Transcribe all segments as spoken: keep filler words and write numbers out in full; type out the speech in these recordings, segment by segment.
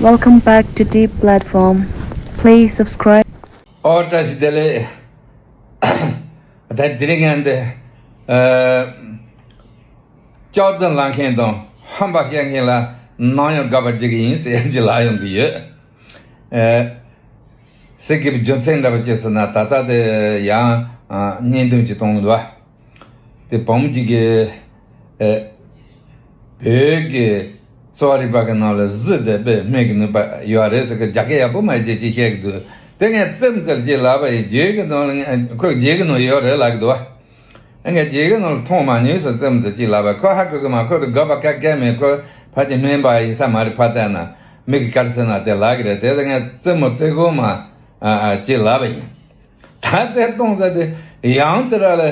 Welcome back to Deep Platform. Please subscribe. ཨོ་བཀྲ་ཤིས་བདེ་ལེགས། ད་དེ་རིང་ངས་འདི་ཨ་ལྕགས་རྩི་ལེན་མཁན་དང་ཧམ་པ་བཤད་མཁན་ལ་ནམ་ཡང་དགག་པ་བྱེད་ཀྱི་ཡིན་ཟེར་གྱི་ལབ་ཡོང་གི་ཡོད། ཨ་ཟེར་གྱི་རྒྱུ་མཚན་འདྲ་པོ་ཅི་ཟེར་ན། ད་ལྟ་དེ་ཡང་ཨ་བརྙན་ཐུང་ཅིག་གཏོང་གི་འདུག་བ། དེ་བུ་མོ་གཅིག་གིས་ཨ་བོད་ཀྱི་གསོ་བ་རིག་པ་གི་ནང་ལ་གཟི་དེ་དཔེ་སྨན་གྱི་ནུས་པ་ཡོད་རེད་ཟེར་གི་རྒྱ་སྐད་ཡག་པོ་མ་བྱེད་ཅིག་བཤད་ཀྱི་འདུག་དེ་ངས་ཙམ་ཙམ་ཅིག་ལབ་པ་ཡིན། རྗེས་ཀྱི་ནང་ལ་ངས་ཁོས་རྗེས་ཀྱི་ནང་ཡོད་རེད་ལབ་ཀྱི་འདུག་བ། ངས་རྗེས་ཀྱི་ནང་ལ་མཐོང་མ་མྱོང་ཟེར་ཙམ་ཙམ་ཅིག་ལབ་པ། ཁོ་ཧ་གོ་གི་མ། ཁོ་དགག་པ་ག་གེ་མེད། ཁོ་ཕལ་ཆེར་སྨན་པ་ཡིན་ས་མ་རེད། ཕ་བལྟས་ན་མི་གིས་ག་རེ་ཟེར་ན་དེ་ལབ་ཀྱི་རེད། དེ་ལ་ངས་རྩེད་མོ་རྩེ་གོ་མ་ཨ་ཨ་ཅིག་ལབ་པ་ཡིན། ད་ལྟའི་གཏོང་ས་དེ་ཡང་དེ་ར་ལ་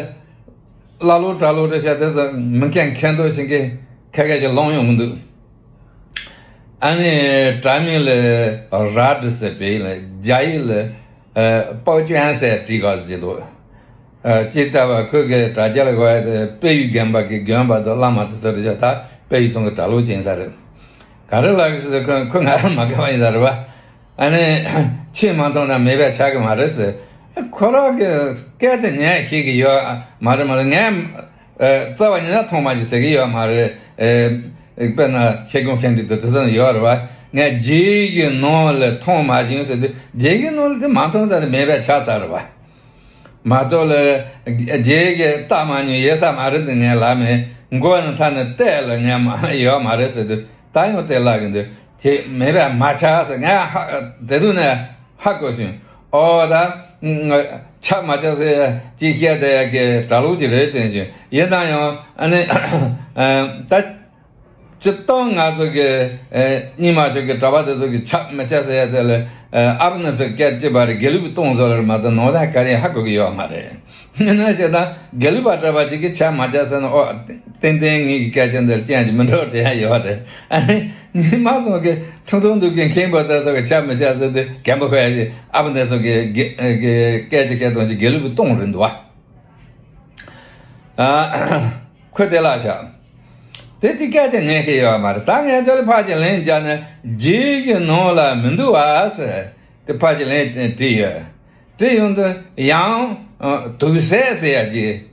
ཀླ་ཀློ་གྲྭ་ལོག་རེད་ཤག་དེ་ཚོ་མི་མཁན་མཁན་འདོགས་བྱེད་མཁན་ཁ་ཁ་ཅིག་ལོང་ཡོང་གི་འདུག་ཨ་ནི་དྲ་མིག་ལ་ར་འདི་ཟེར་བས་ལ། རྒྱ་ཡིག་ལ་ཨ་པའོ་ཅུན་ཟེར་བྲིས་ག་ཟེར་འདུག་ཨ་ཅི་ལྟ་བ་ཁོས་གི་དྲ་རྒྱ་ལ་གོ་ཡ་དེ་དཔལ་ཡུལ་དགོན་པ་གི་དགོན་པ་དང་བླ་མ་དེ་ཚོ་རེད་ཤག་ད་དཔལ་ཡུལ་ཚང་གི་གྲྭ་ལོག་ཅིག་ཡིན་ས་རེད། ག་རེ་ལབ་གི་ཟེར། ཁོ་ཁོ་ང་ལ་མ་དགའ་བ་ཡིན་ས་རེད་བ། ཨ་ནི་ཆོས་མ་མཐོང་ན་མེད་པ་ཆགས་ཀྱི་མ་རེད་ཟེར། ཁོ་རང་གི་སྐད་དེ་ངས་ཤེས་ཀྱི་ཡོད་མ་རེད། མ་རེད། ངས་ཨ་རྩ་བ་ཉིད་ནས་མཐོང་མ་མྱོང་ཟེར་གྱི་ཡོད་མ་རེད། ཨ་དཔེར་ན་ཤེས་ཀྱང་མཁན་འདི་དེ་དེ་ཚོ་ཡོད་རེད་བ། ངས་རྗེ་ཡི་ནང་ལ་མཐོང་མ་མྱོང་ཟེར་དུས། རྗེ་ཡི་ནང་ལ་དེ་མ་མཐོང་ས་དེ་མེད་པ་ཆགས་ཚར་རེད་བ། མ་གཏོགས་ལ་རྗེ་ཡི་ལྟ་མ་མྱོང་ཡོད་ས་མ་རེད། འདི་ངས་ལབ་མེད། མགོ་ནས་མཐའ་ནས་བལྟས་ལ་ངས་མ་ཡོད་མ་རེད་ཟེར་དུས། ད་ཡང་དེ་ལབ་གི་འདུག་དེ་མེད་པ་མ་ཆགས་ཟེར། ངས་ཧ་དེ་དུས་ནས་ཧ་གོ་སོང་། ཨོ་ད་ཆགས་མ་ཆགས་ཟེར་ཅིག་བཤད་བསྡད་ཡག་གི་གྲྭ་ལོག་ཅིག་རེད་དྲན་བྱུང་། ཡིན་ན་ཡང་ཨ་ནི་ད་སྤྱིར་བཏང་ང་ཚོ་གི་ཨ་རྙིང་མ་ཆོས་ཀྱི་གྲྭ་པ་དེ་ཚོ་གི་ཆགས་མི་ཆགས་ཟེར་ཡ་དེ་ལ་ཨ་ཨ་བུ་ནི་ཚོ་སྐད་ཅིག་པ་རེད། དགེ་ལུགས་པའི་གཏོང་བཟོ་ལ་མ་གཏོགས་ནོར་ད་ག་རེ་ཧ་གོ་གི་ཡོད་མ་རེད། ཡིན་ན་བྱས་ན་དགེ་ལུགས་པ་གྲྭ་པ་ཅིག་གིས་ཆགས་མ་ཆགས་ཟེར་ན། ཨོ་ཏན་ཏན་ངེད་ཀྱི་སྐད་ཆ་འདིར་ཅི་ཡང་ཅིག་མི་འགྲོ་དྲན་ཡ་ཡོད་རེད། ཨ་ནི་རྙིང་མ་ཚོ་གི་ཁྲུང་ཁྲུང་འདུག་གི་མཁན་པོ་དེ་ཚོ་གི་ཆགས་མི་ཆགས་ཟེར་དུས། རྒན་པོ་ཁོ་ཡ་ཅིག་ཨ་བུ་འདི་ཚོ་གི་གི་གི་སྐད་ཆ་སྐད་གཏོང་ཅིག་དགེ་ལུགས་པའི་གཏོང་རེད་འདུག་བ། ཨ་ཁོས་དེ་ལབ་ཤག་དེ་དེ་སྐད་ཆ་ཉན་མཁན་ཡོད་མ་རེད། ད་ངས་དེ་ལ་ཕར་ཅིག་ལན་བརྒྱབ་ནས། རྗེ་ཡི་ནང་ལ་མི་འདུག་བ་ཟེར་དེ་ཕར་ཅིག་ལན་བྲིས་ཡོད། དེ་ཡོང་དུས་ཡང་ཨ་དུག་སེལ་ཟེར་ཡ་ཅིག་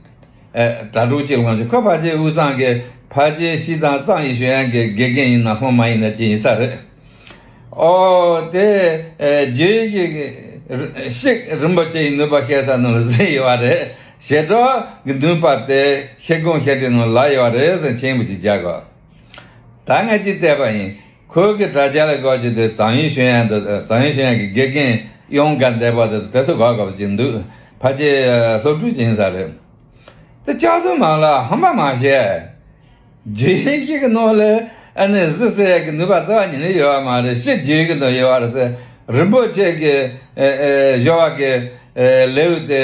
ཨ་གྲྭ་ཕྲུག་ཅིག་ལོངས་ཀྱི། ཁོ་ཕལ་ཆེར་དབུས་གཙང་གི་ཕལ་ཆེར་སྤྱིར་བཏང་གཙང་ཡིན་ཞུ་ཡ་གི་དགེ་རྒན་ཡིན་ན་སློབ་མ་ཡིན་ན་ཅིག་ཡིན་ས་རེད། ཨོ་དེ་ཨ་རྗེ་ཡི་གི་ཤེག་རིན་པོ་ཆེ་ཡི་ནུས་པ་བཤད་ས་ནང་ལ་གཟིགས་ཡོད་རེད། ཞེ་དྲག་གི་ནུས་པ་དེ་ཤེལ་སྒོང་བཤད་གྲྭའི་ནང་ལ་ཡོད་རེད་ཟེར་མཆན་པོ་ཅིག་རྒྱག་གོ། ད་ངས་ཅིག་བལྟས་པ་ཡིན། ཁོས་གི་དྲ་རྒྱ་ལ་གོ་ཅིག་དེ་རྫོང་ཡོན་ཞུ་ཡ་འདི། རྫོང་ཡོན་ཞུ་ཡ་གི་དགེ་རྒན་གཡང་དགའ་འདས་པ་དེ་དེ་ཚོ་གོ་གོ་ཅིག་འདུག་ཕལ་ཆེར་སློབ་ཕྲུག་ཅིག་ཡིན་ས་རེད། དེ་ལྕགས་རྩི་མ་ལ་ཧམ་པ་མ་བཤད། རྗེ་ཡི་གི་ནང་ལ་ཨ་ནི་གཟི་ཟེར་ཡ་གི་ནུས་པ་རྩ་བ་ཉིད་ནས་ཡོད་པ་མ་རེད། ཤེལ་རྗེ་ཡི་གི་ནང་ཡོད་པ་རེད་ཟེར། རིན་པོ་ཆེ་གི་ཨ་ཨ་བཞོ་བ་གི་ཨ་ལེའུ་དེ།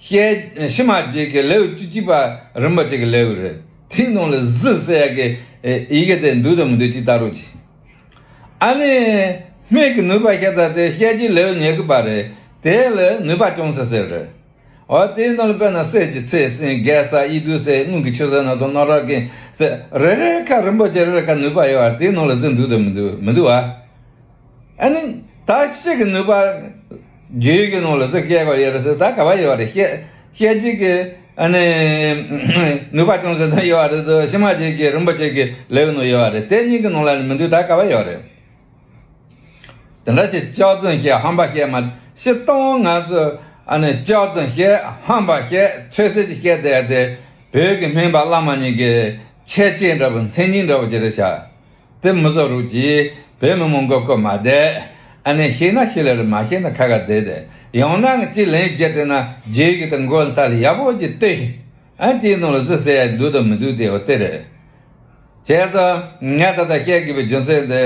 ཤེལ་ཕྱི་མ་རྗེ་གི་ལེའུ་བཅུ་གཅིག་པ་རིན་པོ་ཆེ་གི་ལེའུ་རེད། དེའི་ནང་ལ་གཟི་ཟེར་ཡ་གི་ཨེ་ཡི་གེ་དེ་འདུག་དང་མི་འདུག་ཅིག་ལྟ་རོགས་གྱིས། ཨ་ནི་སྨན་གྱི་ནུས་པ་ཤ་ཚ་དེ་ཤེལ་གྱི་ལེའུ་ཉེར་དགུ་པ་རེད། དེ་ལ་ནུས་པ་ཅུང་ཟད་ཟེར་རེད། འོ་དེའི་ནང་ལ་དཔེར་ན་གསེར་གྱི་ཚེ་སྲིན་རྒྱལ་ས་ཡིད་དུ་ཟེར། དངུལ་གྱི་ཆུ་ཟེར་ན་དང་སྣ་རག་གིན་ཟེར། རེ་རེ་ཁ་རིན་པོ་ཆེ་རེ་རེ་ཁ་ནུས་པ་ཡོད་པ་དེའི་ནང་ལ་གཟི་འདུག་དང་མི་འདུག་མི་འདུག་བ། ཨ་ནི་ད་ཤེལ་གྱི་ནུས་པ་རྗེ་ཡི་གི་ནང་ལ་གཟི་སྐྱེ་བ་ཡོད་རེད་ཟེར། ད་ག་བ་ཡོད་རེད། ཤེལ་ཤེལ་གྱི་གི་ཨ་ནི་ནུས་པ་ཅུང་ཟད་ད་ཡོད་རེད་དོ། ཕྱི་མ་རྗེ་གི་རིན་པོ་ཆེ་གི་ལེའུ་ནང་ཡོད་རེད། དེ་གཉིས་ཀྱི་ནང་ལ་ནི་མི་འདུག་ད་ག་བ་ཡོད་རེད། དེ་འདྲ་ཅིག་ལྕགས་རྩི་བཤད་ཧམ་པ་བཤད་མ། སྤྱིར་བཏང་ང་ཚོ་ཨ་ནི་ལྕགས་རྩི་བཤད་ཧམ་པ་བཤད་ཚོད་ཚོད་ཅིག་བཤད་བསྡད་དེ། བོད་ཀྱི་སྨན་པ་བླ་མ་གཉིས་ཀྱི་ཁྱད་ཆོས་འདྲ་པོ་མཚན་ཉིད་འདྲ་པོ་ཅིག་རེད་ཤག་དེ་མི་བཟོ་རོགས་གྱིས། བོད་མི་མང་མགོ་སྐོར་མ་བསྡད། ཨ་ནི་ཤེས་ན་ཤེས་ལེ་རེད། མ་ཤེས་ན་ཁ་ཁ་བསྡད་དེ། ཡང་ན་ཅིག་ལན་བརྒྱབ་དྲན་ན་རྗེ་གི་དེ་མགོ་ལ་ལྟ་ལ་ཡག་པོ་ཅིག་ལྟོས། ཨ་དེའི་ནང་ལ་གཟི་ཟེར་ཡ་འདུག་དང་མི་འདུག་དེ་འོ་དེ་རེད། བྱས་ཙང་ངས་ད་ལྟ་བཤད་དགོས་པའི་རྒྱུ་མཚན་དེ།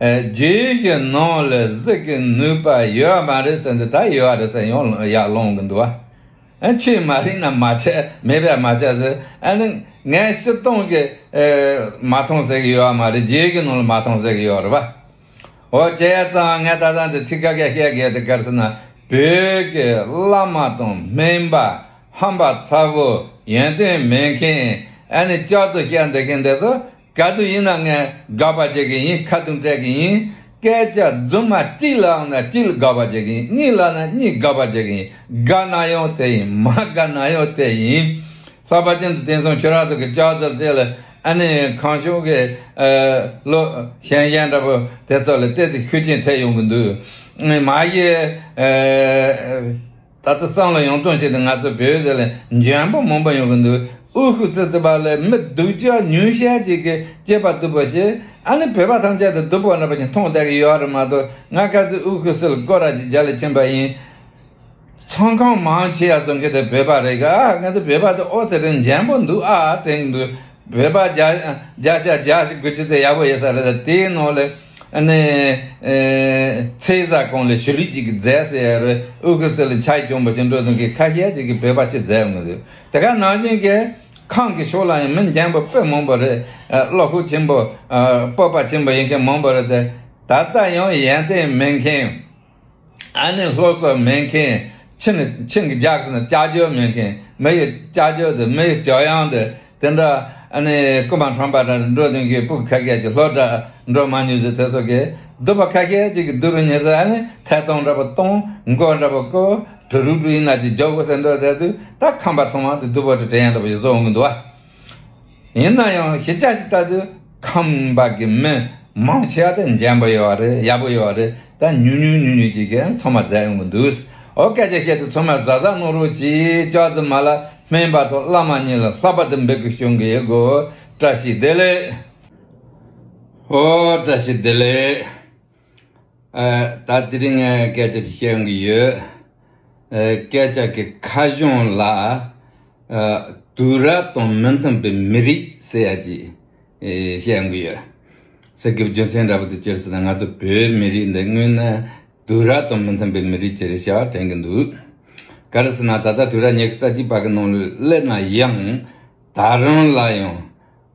ཨ་རྗེ་གི་ནང་ལ་གཟི་གི་ནུས་པ་ཡོད་མ་རེད་ཟེར་འདི། ད་ཡོད་རེད་ཟེར་ཡང་ཡར་ལོང་གི་འདུག་བ། ཨ་ཆོས་མ་རིག་ན་མ་བྱས། མེད་པས་མ་བྱས་ཟེར། ཨ་ནི་ངས་སྤྱིར་བཏང་གི་ཨེ་མ་མཐོང་ཟེར་གི་ཡོད་མ་རེད། རྗེ་གི་ནང་ལ་མ་མཐོང་ཟེར་གི་ཡོད་རེད་པ། འོ་བྱས་ཙང་ངས་ད་ལྟ་འདི་ཚིག་ཁ་ཁ་བཤད་གི་དེ་ག་རེ་ཟེར་ན། བོད་ཀྱི་བླ་མ་དང་སྨན་པ་ཧམ་པ་ཚ་བོ་ཡོན་ཏན་མེད་མཁན། ཨ་ནི་ལྕགས་རྩི་བཤད་བསྡད་མཁན་དེ་ཚོ་ག་དུས་ཡིན་ན་ངས་དགག་པ་བྱེད་གི་ཡིན། ཁ་རྡུང་སྤྲད་གི་ཡིན། སྐད་ཆ་རྫུན་མ་གཅིག་ལབ་ན་གཅིག་ལ་དགག་པ་བྱེད་ཀྱི་ཡིན། གཉིས་ལབ་ན་གཉིས་དགག་པ་བྱེད་ཀྱི་ཡིན། དགའ་ན་ཡང་དེ་ཡིན། མ་དགའ་ན་ཡང་དེ་ཡིན། ལྷག་པར་ཅན་དུ་དེང་སང་ཁྱོད་རང་ཚོ་གི་ཅག་ཚོ་དེ་ལ་ཨ་ནི་གང་བྱུང་གི་ཨ་ལོ་གཞན་གཞན་འདྲ་པོ་དེ་ཚོ་ལ་ཏོག་ཙམ་ཤུགས་རྐྱེན་ཐེབས་ཡོང་གི་འདུག། མ་གཞི་ཨ་ད་ལྟ་བསམ་བློ་ཡོང་སྟངས་ཤིག་ཏུ་ང་ཚོ་བོད་དེ་ལ་འཇོན་པོ་མང་པོ་ཡོང་གི་འདུག། དབུ་ཁུག་ཙི་ཙི་པ་ལ་མི་སྡུག་ཅག་ཉུང་ཤས་ཅིག་གིས་སྐྱེས་པ་སྡུག་པོ་ཞིག། ཨ་ནི་བོད་པ་ཐམས་ཅད་དུ་སྡུག་པོ་འདྲ་པོ་ཅིག་མཐོང་བསྡད་ཀྱི་ཡོད་རེད་མ་གཏོགས། ང་ཁ་སང་དབུ་ཁུག་ཙི་ལ་སྐོར་ར་ཅིག་རྒྱག་ལ་ཕྱིན་པ་ཡིན། ཚོང་ཁང་མང་ཆེ་བ་ཚོ་གིས་དེ་བོད་པ་རེད་ག། ཨ་ང་ཚོ་བོད་པ་དེ་ཨོ་ཙི་རེད། འཇོན་པོ་འདུག་ཨ་དྲན་གྱི་འདུག། བོད་པ་བརྒྱ་བརྒྱ་ཆ་བརྒྱད་ཅུ་དགུ་བཅུ་དེ་ཡག་པོ་ཡོད་ས་རེད། ད་དེའི་ནང་ལ་ཨ་ནི་ཨེ་ཚེས་བཟང་གང་ལ་ཞུ་ལི་གཅིག་གིས་མཛད་ཟེར་ཡ་རེད། དབུ་ཁུག་ཙི་ལ་ཆ་གྱོང་པོ་ཞིག་འགྲོ་དུས་ཀྱི་ཁ་ཤས་ཅིག་གིས་བོད་པ་ཅིག་མཛད་ཡོང་གི་འདུག། དེ་ག་ནང་བཞིན་གྱི་ཁམས་ཀྱི་ཕྱོགས་ལ་ཡང་མི་འཇོན་པོ་དཔེ་མང་པོ་རེད། ཨ་བློ་ཁོག་ཆེན་པོ། ཨ་སྤོབས་པ་ཆེན་པོ་ཡིན་མཁན་མང་པོ་རེད་དེ། ད་ལྟ་ཡང་ཡོན་ཏན་མེད་མཁན། ཨ་ནི་སློབ་གསོ་མེད་མཁན། ཆིན་ཆིན་གྱི་རྒྱག་ཟེར་ན་ཅ་ཅོ་མེད་མཁན། མི་ཡི་ཅ་ཅོ་དེ། མི་ཡི་ཅོ་ཡང་དེ། དེ་འདྲ་ཨ་ནི་རྐུན་མ་ཁྲམ་པ་འདྲ་འགྲོ་དུས་ཀྱི་སྤུ་གུ་ཁ་ཤས་ཀྱི་སློབ་གྲྭ་འགྲོ་མ་མྱོང་ཟེར། དེ་ཚོ་གིས་སྡུག་པ་ཁ་ཤས་ཅིག་གིས་སྡུག་རུ་ཉེ་ཟེར། ཨ་ནི་ཐད་གཏོང་འདྲ་པོ་གཏོང་། མགོ་འདྲ་པོ་སྐོར། གྲུ་རུ་གྲུ་ཡིན་ན་ཅིག་འཇོག་དགོས་ཟེར་འགྲོ་བསྡད་དུས། ད་ཁམས་པ་ཚང་མ་དེ་སྡུག་པོ་དེ་དྲན་ཡ་འདྲ་པོ་ཞིག་བཟོ་འོང་གི་འདུག་བ། ཡིན་ན་ཡང་གཞིས་ཆགས་ཤིག་ལྟ་དུས་ཁམས་པ་གི་མི་མང་ཆེ་བ་དེ་འཇོན་པོ་ཡོད་རེད། ཡག་པོ་ཡོད་རེད། ད་ཉུང་ཉུང་ཉུང་ཉུང་ཅིག་གིས་ཚང་མ་མཛད་ཡོང་གི་འདུག། འོ་སྐད་ཆ་བཤད་དུས་ཚང་མས་གཟབ་གཟབ་གནང་རོགས་གྱིས། ཅག་ཙི་མ་ལ་སྨན་པ་དང་བླ་མ་གཉིས་ལ་ལྷག་པར་དུ་འབོད་སྐུལ་ཞུ་གི་ཡོད་གོ། བཀྲ་ཤིས་བདེ་ལེགས། ཨོ་བཀྲ་ཤིས་བདེ་ལེགས། ཨ་ད་དེ་རིང་ངས་སྐད་ཆ་ཅིག་བཤད་ཡོང་གི་ཡོད། ཨ་སྐད་ཆ་གི་ཁ་གཞུང་ལ་ཨ་དུས་རབས་དང་མི་མཐུན་པའི་མི་རིགས་ཟེར་ཡ་ཅིག་ཨེ་བཤད་ཡོང་གི་ཡོད། ཟེར་གི་རྒྱུ་མཚན་འདྲ་པོ་དེ་ཅི་རེད་ཟེར་ན། ང་ཚོ་བོད་མི་རིགས་འདི་དངོས་གནས་དུས་རབས་དང་མི་མཐུན་པའི་མི་རིགས་ཅིག་རེད་ཤག་དྲན་གི་འདུག། ག་རེ་ཟེར་ན། ད་ལྟ་དུས་རབས་ཉི་ཤུ་རྩ་གཅིག་པ་གི་ནང་ལ་སླེབས་ན་ཡང་། ད་རུང་ལ་ཡང་